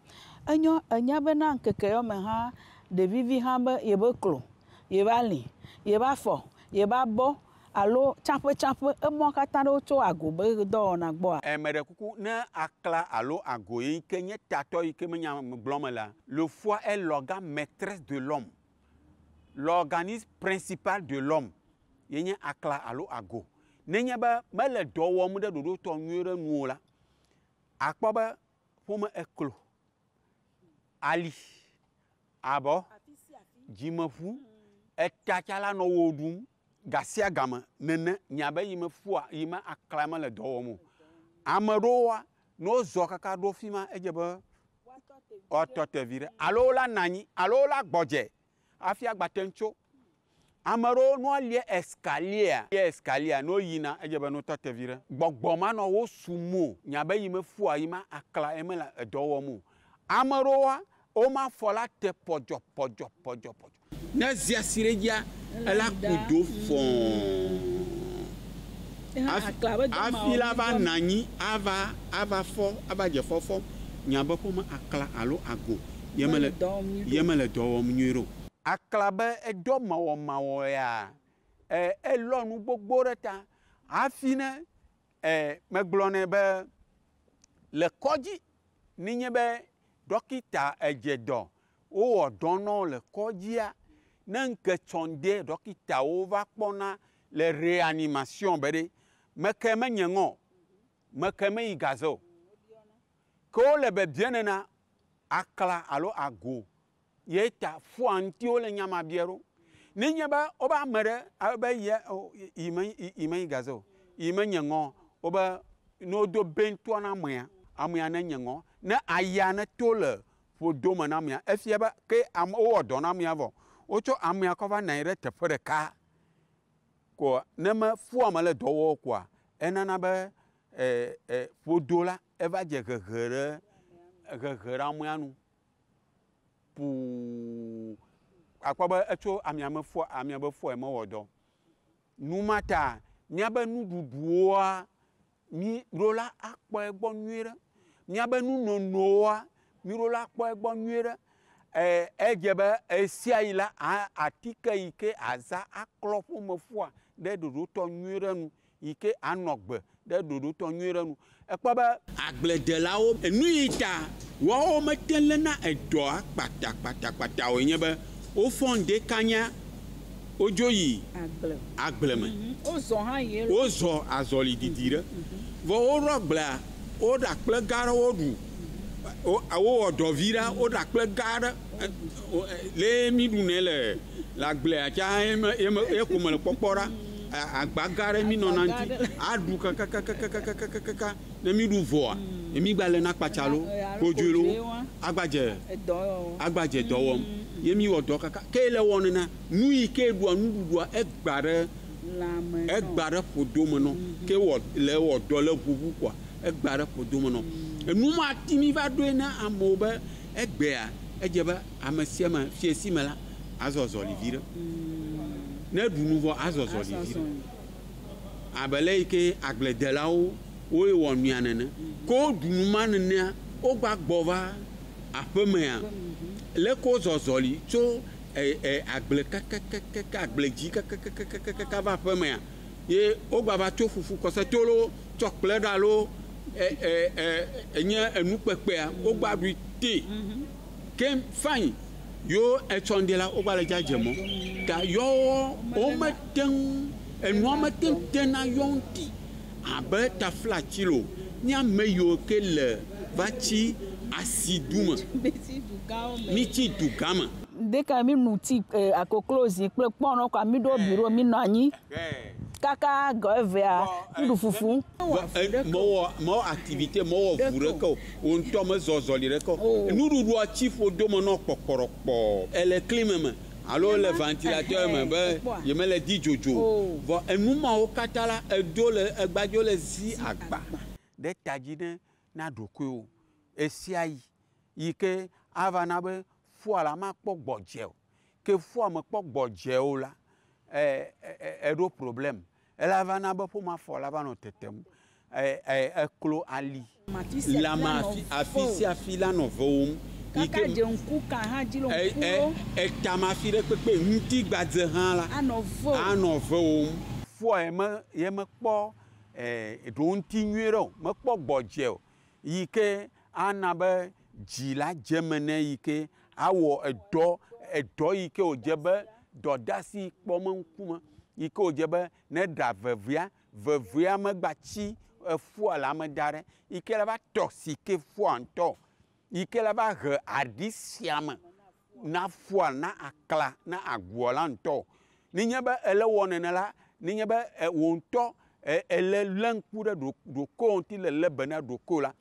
Enyo, enya bena ŋkeke yɔ me hã, ɖevivi hã be yebe klo, yebe ali, yebe afɔ, yebe abɔ alo tsaƒe emɔ katã ɖewo tso ago be dɔwɔna gbɔa? Ame ɖe kuku ne akla alo ago yi ke nye tatɔ yi ke menya gblɔm me la, le foie est l'organe maîtresse de l'homme. L'organisme principal de l'homme ye nye akla alo ago. Nenye be mele dɔ wɔm ɖe ɖoɖotɔ nyuie ɖe nu o la, akpɔ be ƒome eklo, ali, abɔ, dzimeƒu, etatsa la nɔ wo ɖum gasiagame nene nya be yi me fua yi me akla mele dɔ wɔm o. Ame ɖewoa, ne wozɔ kaka ɖo fi ma, edze be woatɔ te vi ɖe alo wola nɔ anyi alo wola gbɔdze hafi agbate ŋu tso. Ame ɖewo ne woalia escalier, escalier ne woyina edze be ne wotɔ te vi ɖe. Gbɔgbɔ manɔ wo sum o. Nya be yi me fua yi me akla ye mele edɔ wɔm o. Ame ɖewoa, woma afɔ la te pɔdzɔ pɔdzɔ pɔdzɔ pɔdzɔ. Ne zi asi ɖe dzia, ela ku do fɔɔ. Hafi la va nɔ anyi ava ava fɔ ava dze fɔfɔ. Nya be ƒome akla alo ago ye mele ye mele dɔ wɔm nyuie ɖo. Akla be edɔ mawɔmawɔ ya e elɔ nu gbogbo ɖe ta hafi ne e megblɔ nɛ be le kɔdzi nenye be ɖɔkita edze dɔ wowɔ dɔ nɔ le kɔdzia ne ŋke tsɔnde ɖɔkitawo va kpɔna le réanimation be ɖe meke menye ŋɔ meke meyi gaze o. Ke wole bebie nena akla alo ago ye ta fua ŋuti wole nyama bia ɖo. Nenye be wobe ame ɖe be ye yi me yi me yi gaze o, yi menye ŋɔ wobe ne wodo bentoa na amea, amea ne nye ŋɔ ne aya ne to le ƒodome na amea, efia be ke ame wowɔ dɔ na amea vɔ wotsɔ amea kɔ va nɔ anyi ɖe teƒe ɖeka ko ne me fua mele dɔ wɔm koa enana be e e ƒodo la eva dze hehe ɖe hehe ɖe amea nu. Puu akpɔ be etso amea me fua amea be fua mewɔ dɔ. Nu ma ta míabe nuɖuɖuwoa Mi ɖo la akpɔ egbɔ nyuie ɖe. Míabe nunonowoa, mi ɖo la akpɔ egbɔ nyuie ɖe. Edze be esia yi la, atike yi ke aza aklɔ ƒomeƒua ɖe ɖoɖotɔ nyuie ɖe nu yi ke anɔ gbe ɖe ɖoɖotɔ nyuie ɖe nu. Ekpɔ be agbledelawo enu yi ta woawo mete léna edɔa kpatakpatakpata o nye be wofɔ ŋdi kanya wodzo yi agble me. Wozɔ hã yi. Wozɔ azɔli didi ɖe. Vɔ woɖo agblea, woɖe akple gã ɖe woɖu. Wowɔ dɔvi ɖa, woɖe akple gã ɖe. Le mi ɖunɛ le agblea tsa ye ko me le kpɔkpɔ ɖa. Agba gã ɖe mi nɔna ŋuti. Aɖu kakakakakakakaka ne mi ɖu vɔa, mi gba lena kpatsa lo, kodzoe lo, agbadze agbadze dɔ wɔm. Ye mi wɔ dɔ kaka. Ke le wɔ nena, nu yi ke ɖua nuɖuɖua egba ɖe egba ɖe ƒodo me nɔ. Ke wɔ le wɔ dɔ le ʋuʋu koa, egba ɖe ƒodo me nɔ. Enu ma ti mi va ɖoe na amewo be egbea edze be ame sia ame fiesi me la azɔ zɔli vi ɖe. Ne ɖu nu vɔ azɔ zɔli vi ɖe. Abe le yi ke agbledelawo woe wɔ nuya nene. Ke woɖu nu ma nenea, wogba gbɔ va aƒemea. Le ko zɔzɔli tso agble kakakakaka agble dzi kakakakaka va aƒemea ye wogba va tso fufu kɔsɛto lo tsɔ kple ɖa lo enye enukpekpea wogba ɖui te. Ke fain yo etsɔ ŋdi la wogba le dza dze mɔ. Ta yɔwɔ womete ŋu enua mete ŋu tena yɔ ŋuti abe taflatsi lo. Nye ame yiwo ke le va tsi asidu me. Mi tsi dugã me. Deka mi nu ti akoklozi kple kpɔnɔ kɔa mi ɖo bureau mi nɔ anyi. Kaka gɔ evea mi ɖu fufu. Mewɔ mewɔ activité mewɔ ʋu ɖeke o. Wo ŋutɔ mezɔ zɔli ɖeke o. Nuɖuɖua tsi ƒodo me nɔ kpɔkpɔɖɔkpɔ. Ele clim me alo le ventilateur me be yemele di dzodzo. Vɔ enu mawo katã la edo le egbadzo le zi agba ɖe ta dzi ne na ɖokuiwò. Esia yi yi ke ava na be fua la makpɔ gbɔdze o. Ke fua mekpɔ gbɔdze o la, eɖo problème. Ela va na be ƒome afɔ la va nɔ tetem. Eklo ali. Lãme afi sia afi la nɔ vewom. Kaka dze ŋku ka hã dzi le ŋkuwo. Etame afi ɖe kpekpe ŋutigbadze hã la anɔ vewom. Anɔ vewom. Fua ye me ye mekpɔ ɖo ŋuti nyuie ɖe o. Mekpɔ gbɔdze o. Yi ke ana be dzi la dze eme nɛ yi ke awɔ edɔ yi ke wòdze be dɔdeasi kpɔ me ŋkume yi ke wòdze be ne ɖa vevea vevea megba tsi efua le ame da ɖe yi ke la va tɔ si ke fua ŋutɔ yi ke la va he aɖi sia me na fua na akla na agua la ŋutɔ. Nenye be ele wɔ nene la, nenye be wò ŋutɔ ele lé ŋku ɖe ɖokuiwò ŋuti le lé be na ɖokuiwò la,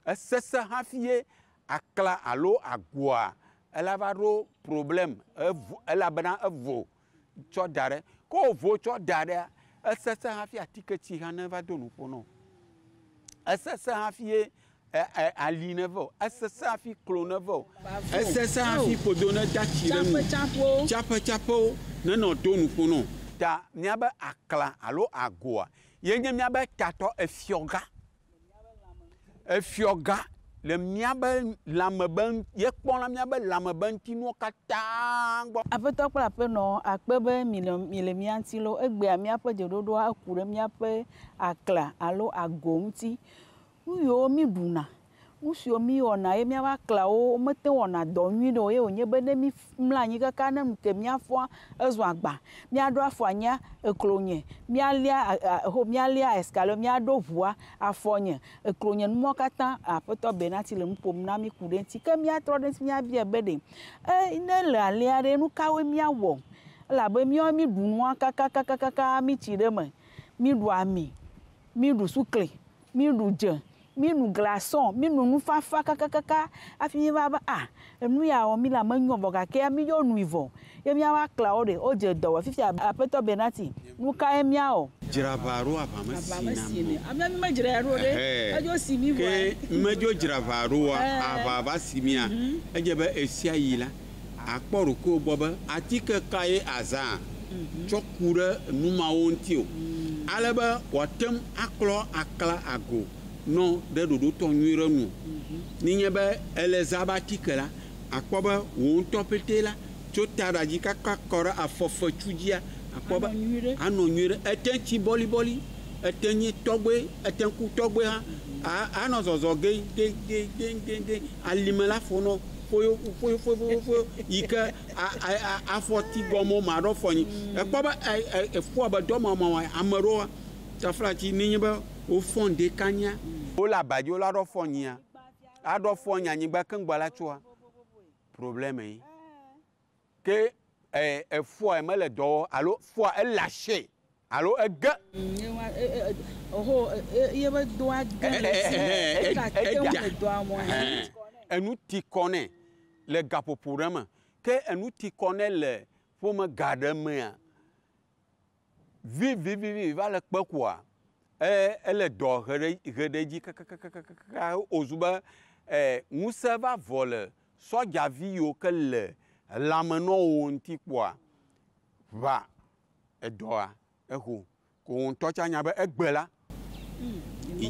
esese hafi ye akla alo agua ela va ɖo problème evo elabena evo tsɔ da ɖe. Ke wòvo tsɔ da ɖea, esese hafi atiketsi hã ne va do nuƒo nɔ. Esese hafi ye ali ne ve o. Esese hafi klo ne ve o. Esese hafi ƒodo ne da tsi ɖe nu. Tsaƒetsaƒewo nenɔ do nuƒo nɔ. Ta míabe akla alo agoa ye nye míabe tatɔ efiɔga. Efiɔga le míabe lãme be ye kpɔna míabe lãme be ŋutinuwo katã gbɔ. Aƒetɔ kple aƒenɔ akpe be mi le mi le mía ŋuti lo. Egbea míaƒe dzeɖoɖoa eku ɖe míaƒe akla alo ago ŋuti. Nu yiwo mi ɖuna, nu siwo mi wɔna ye míaƒe aklawo womete wɔna dɔ nyui ɖe o ye wònye be ne mi mlɔ anyi kaka ne ŋu ke míafɔa ezɔ agba. Míaɖo afɔ anyia eklo nye, míalia míalia escalier míaɖo ʋua afɔ nye eklo nye numɔwo katã aƒetɔ Benati le nu ƒom na mí ku ɖe eŋuti. Ke míatrɔ ɖe eŋuti míabia be ɖe ne le alea ɖe nu kawoe míawɔ? Elabe míawo mi ɖu nua kakakakaka mi tsi ɖe eme. Mi ɖu ami, mi ɖu sukle, mi ɖu dze, mi nu glaçon, mi nu nufafa kakakaka hafi mi va be ah enu ya wɔ mi la menyo vɔ gake mi dzo nui vɔ ye míaƒe aklawo ɖe wodze dɔ wɔ fifia aƒetɔ Benati nu kae míawɔ? Dzra aʋa ɖo aʋa mesi na ame. Ame medzrae ɖo ɖe edzo si mi vɔa. Ke medzo dzra aʋa ɖoa aʋa va si mia edze be esia yi la akpɔ ɖokuiwò gbɔ be atike kae azã tsɔ ku ɖe nu mawo ŋuti o. Ale be wòate ŋu aklɔ akla ago nɔ ɖe ɖoɖotɔ nyui ɖe nu. Nenye be ele zã be atike la, akpɔ be wò ŋutɔ ƒete la tso ta ɖe dzi kaka kɔ ɖe afɔfetsu dzia, akpɔ be Anɔ nyui ɖe. Anɔ nyui ɖe. Ete tsi bɔlibɔli, ete nye tɔgbe, ete ku tɔgbe hã. Anɔ zɔzɔ ge ge ge ge ge ge alime la ƒonɔ foyo foyo foyo foyo foyo yi ke afɔti gɔme ma ɖo fɔ nyi. Ekpɔ be efua be dɔmɔmɔ ame ɖewoa taflatsi nenye be wofɔ ŋdeka nyia. Wole aba dzi wole aɖɔ fɔ nyia. Aɖɔ fɔ nyi anyigba keŋgbɔ la tsoa. Problème yi. Ke efua mele dɔ wɔ alo fua ele asi alo ege. Oho, ye be doa ge le esi. Eka te ŋu le doa mɔ. Enu ti kɔ nɛ le gaƒoƒo ɖe me. Ke enu ti kɔ nɛ le ƒome ga ɖe mea. Vivivivi va le kpe koa. Ele dɔ he ɖe dzi kakakakaka wòzu be ŋusẽ va vɔ le sɔdzavi yiwo ke le lãme na wo ŋuti kpoa ʋa edɔa exo. Ko wò ŋutɔ tsa nya be egbe la. Ye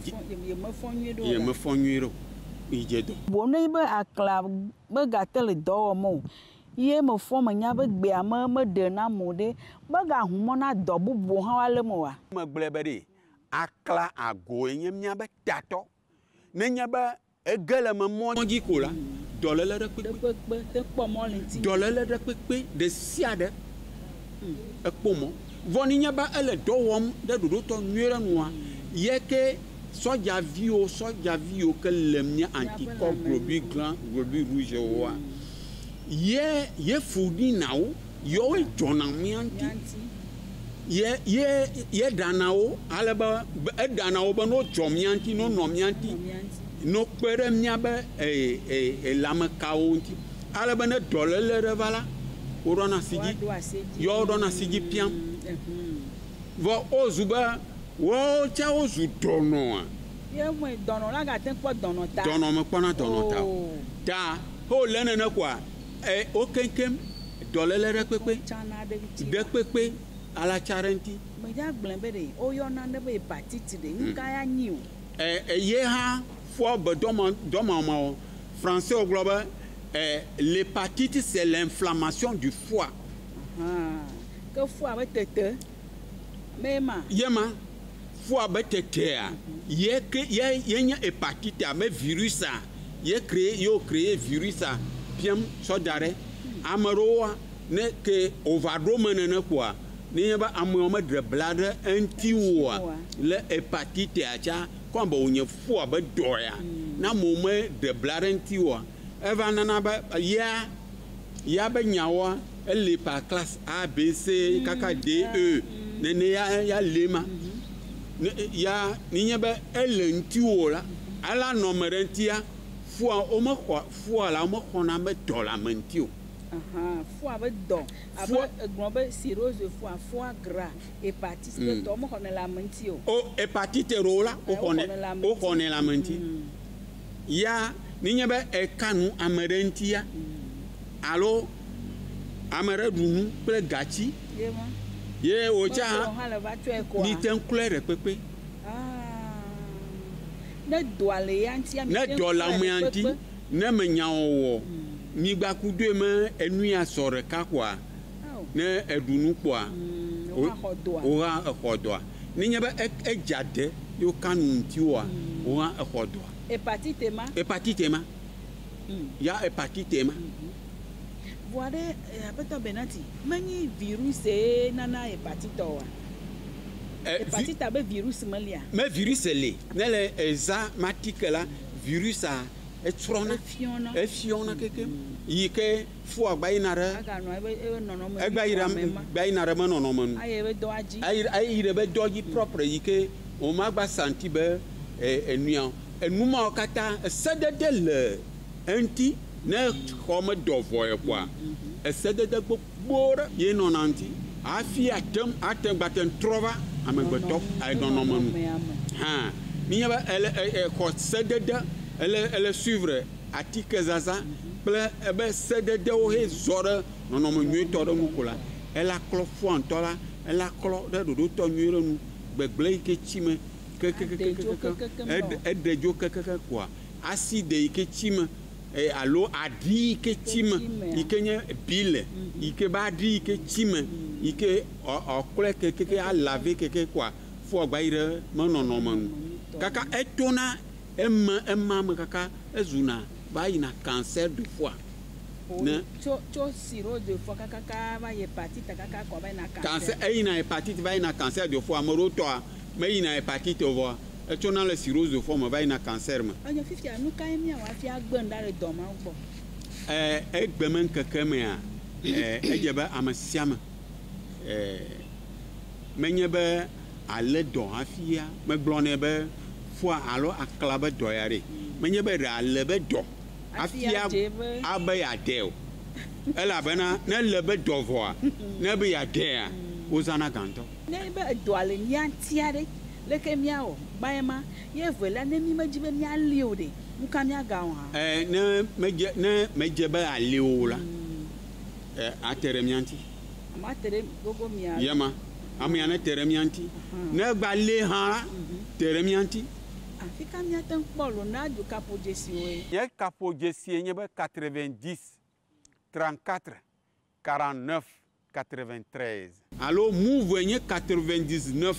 mefɔ nyuie ɖo Ye la. mefɔ nyuie ɖo. Yi dze dɔ. Bo ne be akla megate le dɔ wɔm o. Ye mefɔ menya be gbea me meɖe na mo ɖe. Megahu mɔ na dɔ bubuwo hã woalé me oa? Megblɔe be ɖe akla agoe nye míabe tatɔ. Nenye be ege le me mɔ dzi ko la, dɔléle ɖe kpekpe. Ɖe kpekpe, te kpɔ mɔ le ŋuti. Dɔléle ɖe kpekpe ɖe sia ɖe ekpɔ mɔ. Vɔ nenye be ele dɔ wɔm ɖe ɖoɖotɔ nyuie ɖe nua, ye ke sɔdzaviwo ke le mía antikɔ globule blanc, globule rouge woa, ye fu ɖi na wo, yewoe dzɔna mía ŋuti. Ye ɖana wo, ale be eɖana wo be ne wodzɔ mía ŋuti, ne wonɔ mía ŋuti, ne wokpe ɖe míabe lãmekawo ŋuti. Ale be ne dɔléle ɖe va la, woɖɔna asi dzi. Yewo ɖɔna asi dzi piam. Vɔ wozu be woawo tsã wozu dɔnɔa. Ye me dɔnɔ la gate kpɔ dɔnɔ ta. Dɔnɔ mekpɔna dɔnɔ ta o. Ta wole nene koa, wo keŋkeŋ dɔléle ɖe kpekpe. Tsana ɖe ŋuti. Ɖe kpekpe ala tsa ɖe ŋuti. Medza gblẽ be ɖe woyɔna ne be hepatite ɖe, nu ka ya nyi o? Ye hã fɔ be dɔmɔmɔ. Français wogblɔ be, l'hépatite c'est l'inflammation du foie. Ke foie be tete. Me ma. Ye ma. Foie be tetea. Ye ke, ye, ye nye hépatite ame virus a. Ye créé, ye wo créé virus a. Piam sɔ da ɖe. Ame ɖewoa, ne ke wova ɖo me nene koa, ne nye be amewo meɖe bla ɖe eŋuti oa, le hépatite a tsa, kɔ be wònye foie be dɔ ya. Ne amewo meɖe bla ɖe eŋuti oa, eva nana be ya, ya be nyawoa, ele par classe A, B, C, kaka D, E. Nene ya, ya le ma. Ne, ya, ne nye be ele ŋuti o la, ala nɔ me ɖe ŋutia, foie, womexɔ, foie la, womexɔna be dɔ le ame ŋuti o. Aha, foie be dɔ. Abe Foie egblɔ be cirrhose foie, foie gras, hépatite be dɔ, womexɔnɛ le ame ŋuti o. O, hépatite ɖewo la, Wokɔnɛ le ame ŋuti. wokɔnɛ le ame ŋuti. Ya, ne nye be eka nu ame ɖe ŋutia, alo ame ɖe ɖu nu kple gatsi. Ye ma. Ye wòtsa Mekplɔ hã le va tsɔe koa? Mi te ŋu klɔe ɖe kpekpe. Ne dɔa le ya ŋutia, mi Ne te ŋu dɔ le klɔe ɖe amea ŋuti, kpekpe. ne menya wɔwɔ, mi gba ku doe me enu ya sɔ ɖeka koa, ne eɖu nu kpoa, Wo hã xɔ dɔa. wo hã exɔ dɔa. Ne nye be edza de, ye wo ka nu ŋuti oa, wo hã exɔ dɔa. Hépatite ma? Hépatite ma. Ya hépatite ma. Vɔa ɖe, Aƒetɔ Benati, menye virus ye nana hépatite oa? Hépatite abe virus melia? Me virus le. Ne le eza matike la, virus a etsrɔ̃na. Efiɔna. Efiɔna kekem. Yi ke foie gba yina ɖe Aganɔ ebe nɔnɔme Egba yi ɖe me ma. gba yina ɖe me nɔnɔme nu. Ayi ebe dɔa dzi. Ayi ɖe ebe dɔ dzi propre yi ke wòma gba santi be, enuya o. Enu mawo katã, esedede le eŋuti ne xɔ me dɔ vɔ ye kpoa, esedede gbogbo ɖe ye nɔna ŋuti. Hafi ate ŋu, ate ŋu gbate ŋu trɔ va amegbetɔ nɔnɔme nu. Hã, nenye be ele, exɔ sedede, ele suivre atike zazã kple ebe sededewo he zɔ ɖe nɔnɔme nyuietɔ ɖe nu ko la, ela klɔ foie ŋutɔ la, ela klɔ ɖe ɖoɖotɔ nyuie ɖe nu. Gbegble yi ke tsi me kekekekeke eɖe dzo kekeke koa acide yi ke tsi me alo aɖi yi ke tsi me yi ke nye bile yi ke be aɖi yi ke tsi me yi ke ɔklɔe kekeke alave keke koa fua gba yi ɖe menɔnɔme nu kaka etona eme ema me kaka ezuna va yina cancer de foie. Ne tso tso cirrhose de foie kakaka va yi hépatite kaka kɔ va yina cancer. Eyina hépatite va yina cancer de foie. Ame ɖewo tɔa meyina hépatite o vɔa etsona le cirrhose de foie me va yina cancer me. Enyo fifia nu kae míawɔ hafi agbe nu ɖa le dɔ mawo gbɔ? Egbe me ŋkeke mea edze be ame sia ame menye be ale dɔ hafia megblɔ nɛ be foie alo akla be dɔ ya ɖe menye be ɖe ale be dɔ hafia abe yeade o elabena ne le be dɔ vɔa ne be yeadea wozãna gã ŋutɔ. Ne be edɔa le mía ŋuti aɖe leke míawɔ gbã ma ye evelia ne mí medzi be míali o ɖe nu ka míagawɔ hã? Ne medze ne medze be ali o la ate ɖe mía ŋuti. Ame ate ɖe gogo mía. Yema amea ne te ɖe mía ŋuti. Ne gba li hã la te ɖe mía ŋuti. Afi ka míate ŋu kpɔ Ronaldo kaƒodzesiwoe? Nye kaƒodzesie nye be 90 34 49 93. Alo Moov nye 99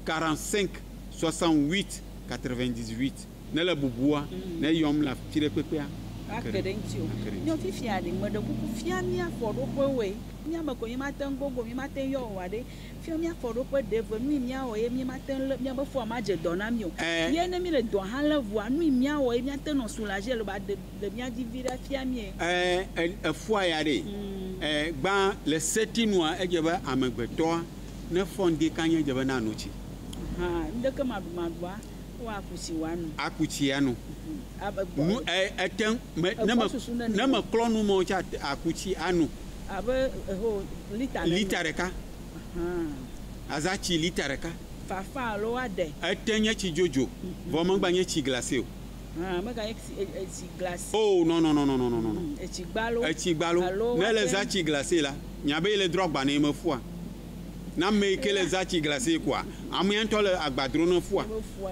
45 68 98. Ne le bubua ne yɔm le afi ɖe kpekpea. Ake ɖe ŋuti o. Nyɔ fifia ɖe meɖe kuku fia mía afɔɖoƒewoe. Míame ko mímate ŋu gogo mímate ŋu yɔ o aɖe. Fia mía afɔɖoƒe ɖe ve nu yi míawɔ ye mímate ŋu lé míabe fua madze dɔ na mí o. Ye ne mí le dɔa hã lé vɔa nu yi míawɔ ye míate nɔ soulager le ba ɖe le mía dzi vi ɖe fia mí. Efua ya ɖe. Gbã le setinua edze be amegbetɔa ne fɔ ŋdi kanye dze be na no tsi. Hã ŋdeke maɖumaɖua woaku tsi woanu. Aku tsi anu. Nu ete ne me ne me klɔ nu me tsa aku tsi anu. Abe eho lita. Lita ɖeka. Aza tsi lita ɖeka. Fafa alo aɖe. Ete nye tsi dzodzo. Vɔ megba nye tsi glacé o. Mega nye tsi glacé. Oh non non non non non non. Etsi gbalo. Etsi gbalo. Ne le za tsi glacé la, nya be le drɔ agba ne me fua. Na ame yi ke le za tsi glacé quoi. Amea ŋutɔ le agbadro ne fua.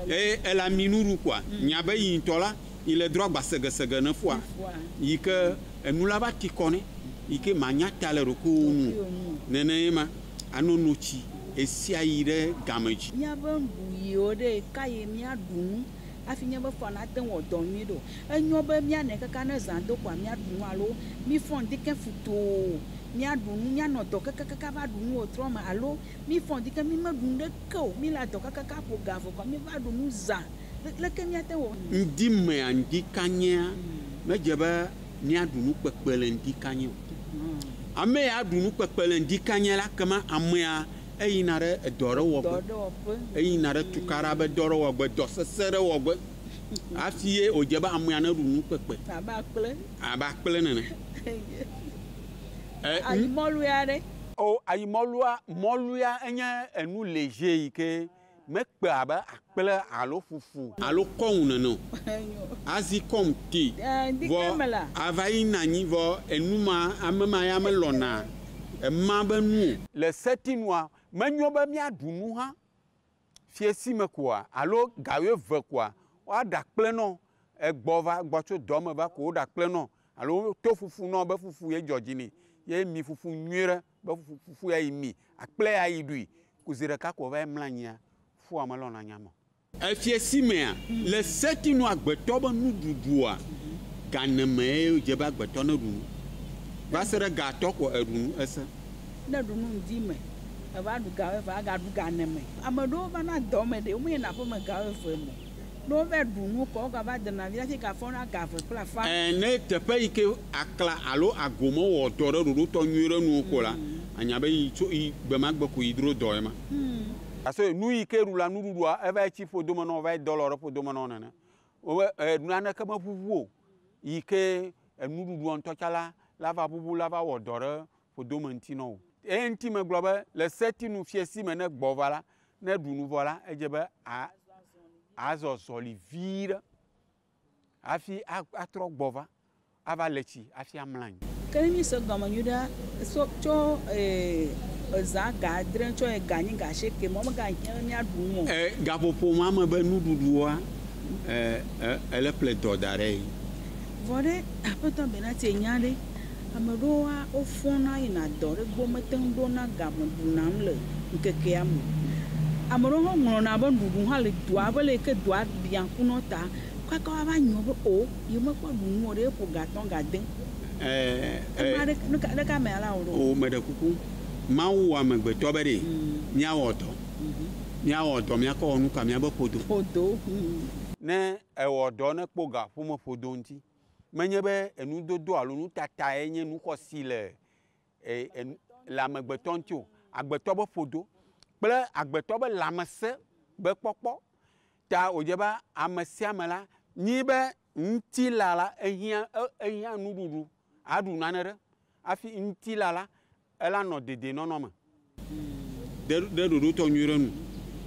Eye ele ami nuɖu quoi. Nya be yi ŋutɔ la, yi le drɔ agba segesege ne fua. Yi ke enu la va ti kɔ ne. Yi ke manya ta le ɖokuiwo nu. Nene ye ma ano no tsi esia yi ɖe game dzi. Míaƒe nuɖuɣiwo ɖe ka ye míaɖu nu hafi míaƒe fua nate ŋu wɔ dɔ nyui ɖo. Enyo be míanɔ kaka ne zã do koa míaɖu nu alo mífɔ ŋdi ke futoo míaɖu nu míanɔ dɔ kakakaka va ɖu nu wòtrɔ me alo mífɔ ŋdi ke mímeɖu nu ɖeke o míle adɔ kakaka ƒo ga vɔ koa míva ɖu nu zã. Leke míate wɔ? Ŋdi mea ŋdi kanyea medze be míaɖu nu kpekpe le ŋdi kanye o. Ame ya ɖu nu kpekpe le ŋdi kanye la kema amea eyina ɖe edɔ ɖe wɔgbe. Eyina ɖe tukaɖa be dɔ ɖe wɔgbe, dɔ sesẽ ɖe wɔgbe. Hafi ye wòdze be amea ne ɖu nu kpekpe. Abe akple. Abe akple nene. Ayimɔlu ya ɖe. O ayimɔlua mɔlua enye enu léger yi ke mekpe abe akple alo fufu alo kɔŋu nene o. Azi kɔŋ te. Vɔ ava yina anyi vɔ enu ma ame ma ya melɔna ema be nu o. Le setinua menyo be míaɖu nu hã fiesi me koa alo ga wuieve koa woaɖa akple nɔ egbɔ va gbɔ tso dɔ me va ko woɖa akple nɔ alo to fufu nɔ be fufu ye dzɔ dzi nɛ ye mi fufu nyuie ɖe be fufu ya yi mi akple ya yi ɖui ko zi ɖeka ko va yi mlɔ anyia fua melɔna nyama o. Efiesi mea le setinu agbetɔ be nuɖuɖua ganeme ye dze be agbetɔ ne ɖu nu va se ɖe gatɔ ko eɖu nu ese. Ne ɖu nu ŋdi me eva ɖu ga eve agaɖu ganeme. Ame ɖewo va na dɔ me ɖe womeyina aƒeme ga eve me. Ne wova ɖu nu kɔ wogava dena vi hafi gafɔna ga eve kple afã. Ne teƒe yi ke akla alo ago mewɔ dɔ ɖe ɖoɖotɔ nyuie ɖe nu ko la, anya be yi tso yi gbemagbe ko yi dro dɔ ema. Parce que nu yi ke ɖu la nuɖuɖua eva yi tsi ƒodome nɔ va yi dɔ lɔ ɖe ƒodome nɔ nene. Wobe naneke meʋuʋu o yi ke enuɖuɖua ŋutɔ tsa la la va ʋuʋu la va wɔ dɔ ɖe ƒodome ŋuti nɔ o. Eye ŋuti megblɔ be le setinu fiesi me ne gbɔ va la ne ɖu nu vɔ la edze be azɔ zɔli vi ɖe hafi atrɔ gbɔ va ava le tsi hafi amlɔ anyi. Ke ne mi se gɔme nyui ɖe so tso Ezã ga adre tsɔ yi ga nyi ga asieke mɔ megahiã be míaɖu nu o. Gaƒoƒo ma me be nuɖuɖua ele ƒle dɔ da ɖe. Vɔ ɖe aƒetɔ Benati nya ɖe, ame ɖewoa wofɔna yina dɔ ɖe gbɔ mete ŋu ɖona game ɖuna nu le ŋkekea me. Ame ɖewo hã ŋlɔna be nuɖuɖu hã le dɔa be le yi ke dɔa biã ŋku na wo ta kaka woava nyɔ be o yewomekpɔ ɖu nu o ɖe eƒo ga atɔ̃ ga ade. Ema ɖe nu ka ɖeka me ala wò ɖo? O meɖe kuku. Mawu wɔ amegbetɔ be ɖe míawɔ dɔ. Míawɔ dɔ míakɔ wɔ nu ka míabe ƒodo. Ƒodo. Ne ewɔ dɔ ne kpɔ ga ƒome ƒodo ŋuti. Menye be enudodo alo nutatae nye nu xɔsi le le amegbetɔ ŋuti o. Agbetɔ be ƒodo kple agbetɔ be lãmesẽ be kpɔkpɔ. Ta wòdze be ame sia ame la nyi be ŋutilã la ehiã ehiã nuɖuɖu aɖu nane ɖe hafi ŋutilã la ela nɔ dedienɔnɔ me. Ɖe ɖoɖotɔ nyui ɖe nu.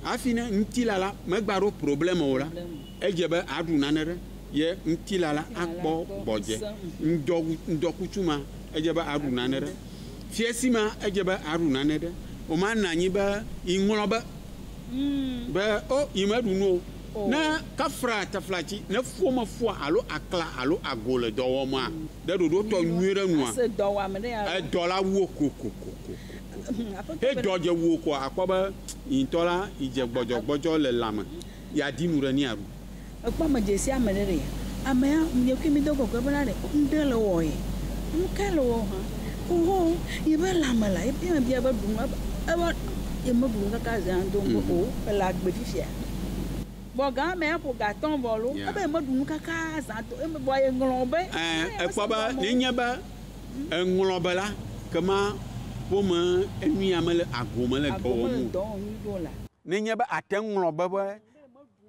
Hafi ne ŋutilã la megba ɖo problème o la, edze be aɖu nane ɖe ye ŋutilã la akpɔ gbɔdze. Ŋdɔkutsu ma edze be aɖu nane ɖe. Fiasi ma edze be aɖu nane ɖe. Wòma nɔ anyi be yi ŋlɔ be be o yi meɖu nu o. Ne kafra taflatsi ne fo me foa alo akla alo ago le dɔ wɔma ɖe ɖoɖotɔ nyui ɖe nua. Ase dɔwɔame ɖe ya. Edɔ la wu kokokoko. He dɔ dze wu ko akpɔ be yiŋtɔ la yi dze gbɔdzɔgbɔdzɔ le lãme. Yeadi nu ɖe ne yeaɖu. Ekpɔ ame dzesi ame ɖe ɖe. Amea nye kple mi do kɔkɔe bena ɖe ŋɖe le wɔ ye. Nu ka le wɔ hã? Oho ye be lãme la ye me bia be ɖu nu ebe ye meɖu nu kaka zã do ŋgɔ o ele agbe fifia. Vɔ ga amea ƒo ga atɔ̃ vɔ lo ebe ye meɖu nu kaka zã do eme vɔ ye ŋlɔ be. Ekpɔ be nenye be eŋlɔ be la kema ƒome enu ya mele ago mele dɔ wɔm o. Nenye be ate ŋlɔ be be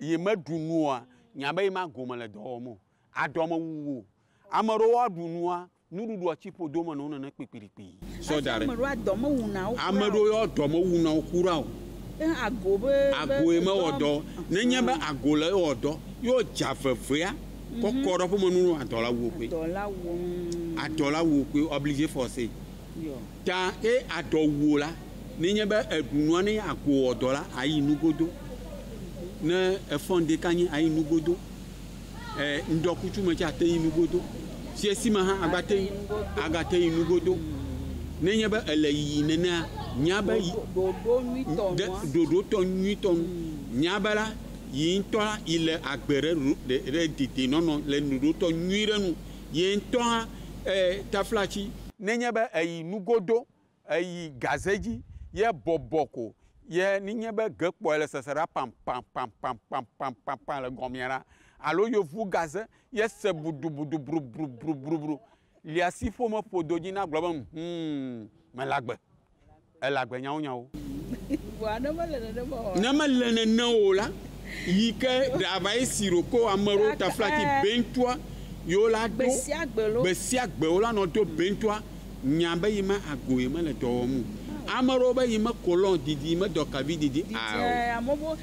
ye meɖu nua nya be ye ma go mele dɔ wɔm o. Adɔ mewu o. Ame ɖewo aɖu nua nuɖuɖua tsi ƒodo me na wo nene kpikpikpi. Sɔ da ɖe. Ame ɖewo adɔ mewuna wo kura o. Ame ɖewo adɔ mewuna wo kura o. Ago be ago ye mewɔ dɔ. Nenye be ago le ewɔ dɔ ye wodza vevea kɔkɔ ɖe ƒome nu adɔ la wu koe. Adɔ la wu. Adɔ la wu koe obligé forcé. Ta ye adɔ wu la nenye be eɖu nua ne ago wɔ dɔ la ayi nugodo. Ne efɔ ŋdi kanyi ayi nugodo. Ŋdɔkutsu me tse ate yi nugodo. Fiasi me hã agate yi nugodo. Nenye be ele yiyi nenea nya be ɖoɖotɔ nyuitɔ nu. Nya be la yi ŋutɔ la yi le agbe ɖe ɖe dedienɔnɔ le ɖoɖotɔ nyui ɖe nu. Ye ŋutɔ hã taflatsi. Nenye be eyi nugodo eyi gaze dzi ye bɔbɔ ko ye nenye be gekpɔe le sese ɖa pam pam pam pam pam pam pam pam le gɔmea la alo yevu gaze ye se budubudu bru bru bru bru bru lia si ƒome ƒodo dzi na gblɔ be mele agbe. Ele agbe nyawo nyawo. Ne mele nene o la yi ke ɖe ava yi si ɖo ko ame ɖewo taflatsi bentoa yewo la do gbe sia gbe wo la nɔ do bentoa nya be yi me ago yi mele dɔ wɔm o. Ame ɖewo be yi me kolɔn didi me dɔkavi didi awo.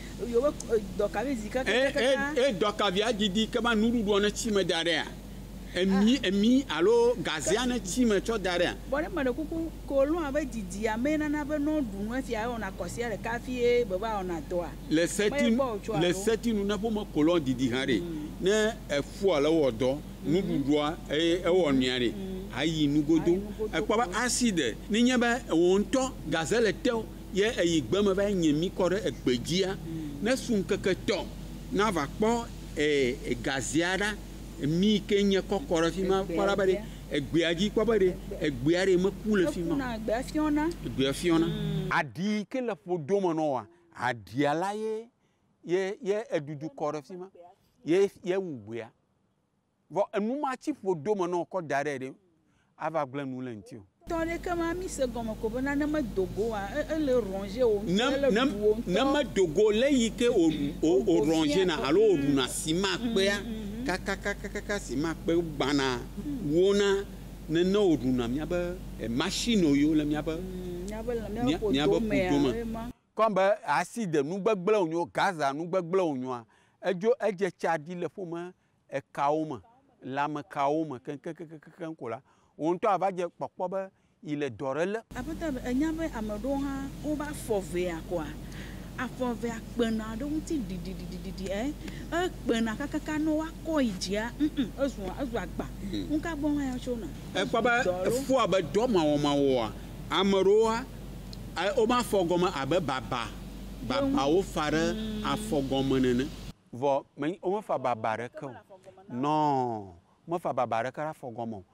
E dɔkavia didi kema nuɖuɖua ne tsi me da ɖea. Emi alo gazea ne tsi me tsɔ da ɖea. Bɔ ne me ɖe kuku kolɔn abe didi ame nana be ne ɖu nu efia wɔna kɔsia ɖeka fie be va wɔna dɔa. Le seti nu ne ƒome kolɔn didi hã ɖe. Ne efua le wɔ dɔ nuɖuɖua eye ewɔ nua ɖe ayi nugodo. Ekpɔ be acide nenye be wò ŋutɔ gaze le te ye eyi gbeme va nye mi kɔ ɖe egbe dzia. Ne su ŋkeke tɔ nava kpɔ gazea ɖa mi ke nye kɔkɔ ɖe fi ma kpɔ ɖa be ɖe egbea dzi kpɔ be ɖe egbea ɖe meku le fi ma. Egbea fiɔna. Egbea fiɔna. Aɖi ke le ƒodo me nɔ wa aɖia la ye ye edudu kɔ ɖe fi ma ye ye wu gbea. Vɔ enu ma tsi ƒodo me nɔ kɔ da ɖe ɖe ava gblẽ nu le ŋuti o. Tɔ ɖe ke ma mi se gɔme ko be nane medo go wa ele rɔnge o ŋutɔ ele ɖu o ŋutɔ. Ne medo go le yi ke o o rɔnge na alo o ɖuna sima kpea kakakakaka sima kpe gbana wona nene o ɖuna miabe machine yiwo le miabe miabe ƒodo me. Kɔm be acide nugbegblẽ wònyo gaza nugbegblẽ wònyoa edzo edze tsa ɖi le ƒome ekawo me lãmekawo me keŋkeŋkeŋkeŋ ko la wò ŋutɔ ava dze kpɔkpɔ be yi le dɔ ɖe lé. Aƒetɔ enya be ame ɖewo hã wobe afɔ vea koa, afɔ vea kpena ɖe ŋuti ɖiɖiɖiɖi ɛ ekpena kakaka ne woakɔ yi dzia ezu ezu agba. Nuka gbɔ hã ya tsona? Ekpɔ be fua be dɔ mawɔmawɔa, ame ɖewoa wome afɔ gɔme abe baba babawo fa ɖe afɔ gɔme nene. Vɔ womefa baba ɖeke o. Non, mefa baba ɖeke ɖe afɔ gɔme o.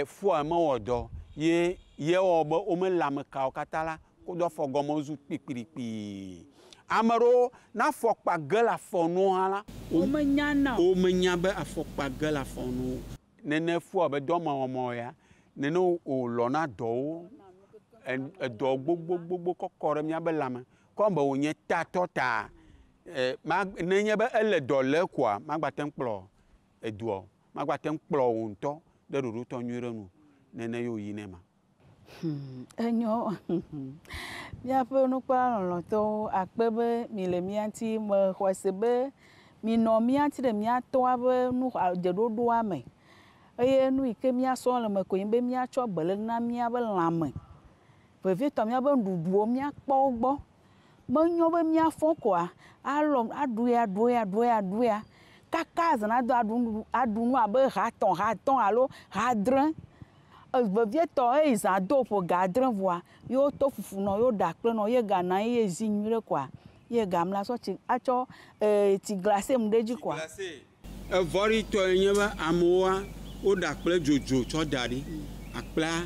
Fua mewɔ dɔ ye ye wɔ be wome lãmekawo katã la wodo afɔ gɔme zu kpikplikpi. Ame ɖewo ne afɔkpa ge le afɔ nu hã la, womenya o. Womenya be afɔkpa ge le afɔ nu o. Nene fua be dɔ mawɔmawɔ ya, nene wòlɔna dɔwo, edɔ gbogbogbogbo kɔkɔ ɖe míabe lãme. Kɔ be wònye tatɔ ta, nenye be ele dɔ lé koa, magbate ŋu kplɔ edua o. Magbate ŋu kplɔ wò ŋutɔ ɖe ɖoɖotɔ nyui ɖe nu. Nene ye wòyi nɛ ma. Enyo. Míaƒe nukpɔla lɔlɔ̃tɔwo akpe be mi le mía ŋuti mexɔe se be minɔ mía ŋuti ɖe míatɔa ƒe nu dzeɖoɖoa me. Eye nu yi ke míasrɔ̃ le me koe nye be míatsɔ beléle na míaƒe lãme. Vevietɔ míaƒe nuɖuɖuwo míakpɔ wo gbɔ. Menyo be míafɔ koa alɔ aɖu ya ɖu ya ɖu ya ɖu ya. Kaka zã nado aɖu aɖu nu abe ha etɔ̃ ha atɔ̃ alo ha adre. Vevietɔ eyi zã do ƒo ga adre vɔa, ye woto fufu nɔ ye woɖa akple nɔ ye ganɔ anyi ye zi nyui ɖe koa, ye gamla sɔ tsi atsɔ tsi glacé mu ɖe edzi koa. Evɔɖitɔe nye be amewoa woɖa akple dzodzo tsɔ da ɖi. Akplea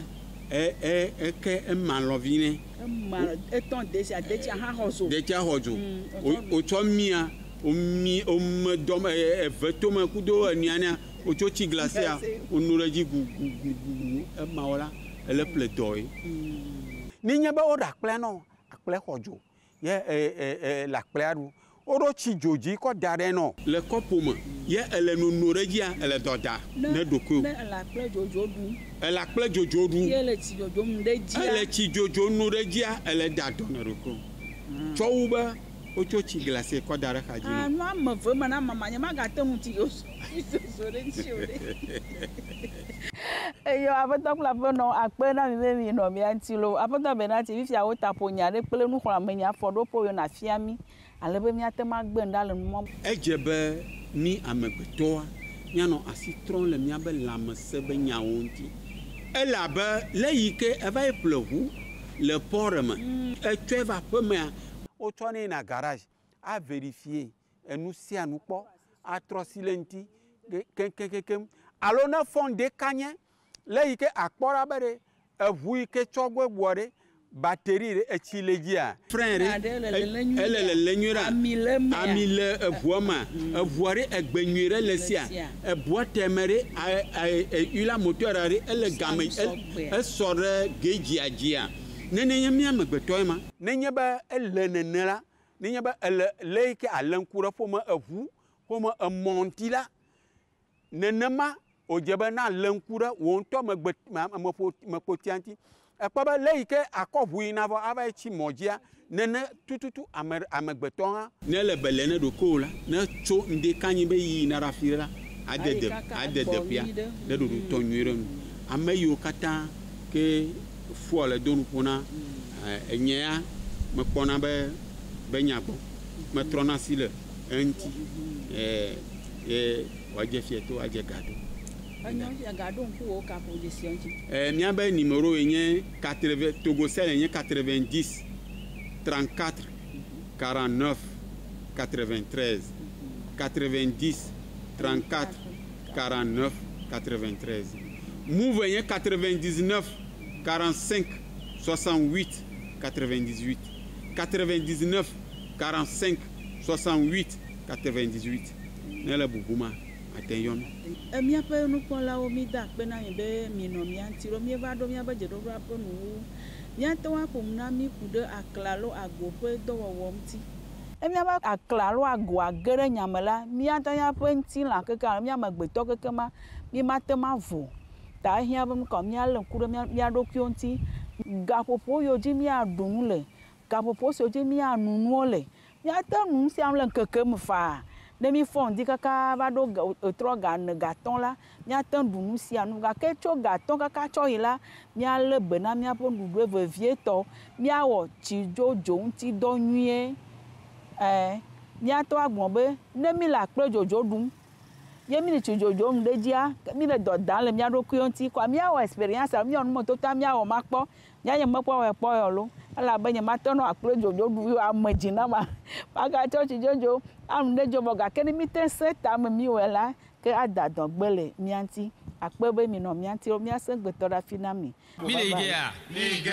eke ema lɔvi nɛ. Ema etɔ̃ detsia detsia hã xɔ zo. Detsia xɔ dzo. Wotsɔ mia womi wome dɔme eve tome kudo enia nea wotsɔ tsi glacéa wonu ɖe edzi gugugugu emawo la ele ƒle dɔ ye. Nenye be woɖa akplea nɔ akple xɔ dzo ye le akplea ɖu. Woɖo tsi dzo dzi kɔ da ɖe nɔ le kɔpo me ye ele nono ɖe dzia ele dɔ da ne ɖokuiwò. Ne ele akple dzodzo ɖu. Ele akple dzodzo ɖu. Ye ele tsi dzodzo nu ɖe dzia. Ele tsi dzodzo nu ɖe dzia ele da dɔ ne ɖokuiwò. Tsɔ wu be wotso tsi glacé kɔ da ɖe xa dzi nɔ. Nu ame eve me na mama nye magate ŋu tsi dzodzo ɖe ŋuti o ɖe. Eyo aƒetɔ kple aƒenɔ akpe na mi be mi nɔ mía ŋuti loo. Aƒetɔ Benati fifia wota ƒo nya ɖe kple nuxlɔ̃amenya afɔɖoƒewo yina fia mí ale be míate ŋu agbe nu ɖa le numɔ. Edze be mí amegbetɔa míanɔ asi trɔm le míabe lãmesẽ be nyawo ŋuti. Elabe le yi ke eva yi ƒle ʋu le port me, etsɔe va aƒemea, wotsɔnɛ yina garage a vérifier enu sia nu kpɔ, atrɔ asi le ŋuti keŋkeŋkeŋ. Alo ne fɔ ŋdeka nye, le yi ke akpɔ ɖa be ɖe eʋu yi ke tsɔ gbɔgbɔ ɖe, batterie ɖe etsi le dzia. Frein ɖe, ele lele nyuie ɖa. Ami le emea. Ami le eʋua mea. Eʋua ɖe egbe nyuie ɖe le sia. Eboîte me ɖe, huile à moteur ɖe, ele game, esɔ ɖe gauge dzia. Nene nye mía amegbetɔ ma. Nenye be ele nene la, nenye be ele le yi ke ale ŋku ɖe ƒome eʋu, ƒome emɔ ŋuti la, nenema wòdze be na le ŋku ɖe wò ŋutɔ megbe mekpotia ŋuti. Ekpɔ be le yi ke akɔ ʋu yina vɔ ava yi tsi mɔ dzia, nene tututu ame amegbetɔ hã. Ne le bele ne ɖokuiwò la, ne tso ŋdeka be yina ɖe afi ɖe la, ade deƒea ɖe ɖoɖotɔ nyui ɖe nu. Ame yiwo katã ke fua le do nuƒo na enye ya mekpɔna be nya gbɔ. Metrɔna asi le eŋuti. Ye wòadze fia to adze ga do. Míabe numéro ye nye 80 Togocel nye 90 34 49 93 90 34 49 93. Moov nye 99 45 68 98 99 45 68 98. Ne le bubu ma ate yɔ mi. Míaƒe nukpɔlawo mi da akpe na mi be minɔ mía ŋuti ɖo míeva ɖo míaƒe dzeɖoɖoa ƒe nuwuwu. Míate ŋu aƒo nu na mí ku ɖe akla alo ago ƒe dɔwɔwɔ ŋuti. Ne míaƒe akla alo agoa ge ɖe nya me la, míate míaƒe ŋutilã keke alo mía amegbetɔ keke ma, mímate ŋu avo. Ta ehiã be nuka míalé ŋku ɖe mía ɖokuiwo ŋuti. Gaƒoƒo yiwo dzi míaɖu nu le, gaƒoƒo siwo dzi míanu nuwo le. Míate nu sia nu le ŋkeke me faa. Ne mífɔ ŋdi kaka va ɖo wetrɔ ga ene ga atɔ̃ la, míate ŋu ɖu nu sia nu gake tso ga atɔ̃ kaka tsɔ yi la, míalé be na míaƒe nuɖuɖu vevietɔ. Míawɔ tsidzodzo ŋuti dɔ nyuie. Míate ŋu agblɔ be ne míle akple dzodzo ɖum ye míle tsi dzodzom ɖe edzia, míle dɔ dam le mía ɖokuiwo ŋuti kɔa míawɔ experience míawɔ numetotoa míawɔ makpɔ. Nye nye mekpɔ wɔe kpɔ yɔ loo elabe nyemate ŋu akple dzodzo ɖu ame dzi na ma. Magatsɔ tsi dzodzo anu ɖe dzo vɔ gake ne míte sẽ tame míwɔe la, ke ada dɔgbe le mía ŋuti. Akpe be minɔ mía ŋuti míase gbetɔ ɖe afi na mi. Mi le yi gea? Mi ge.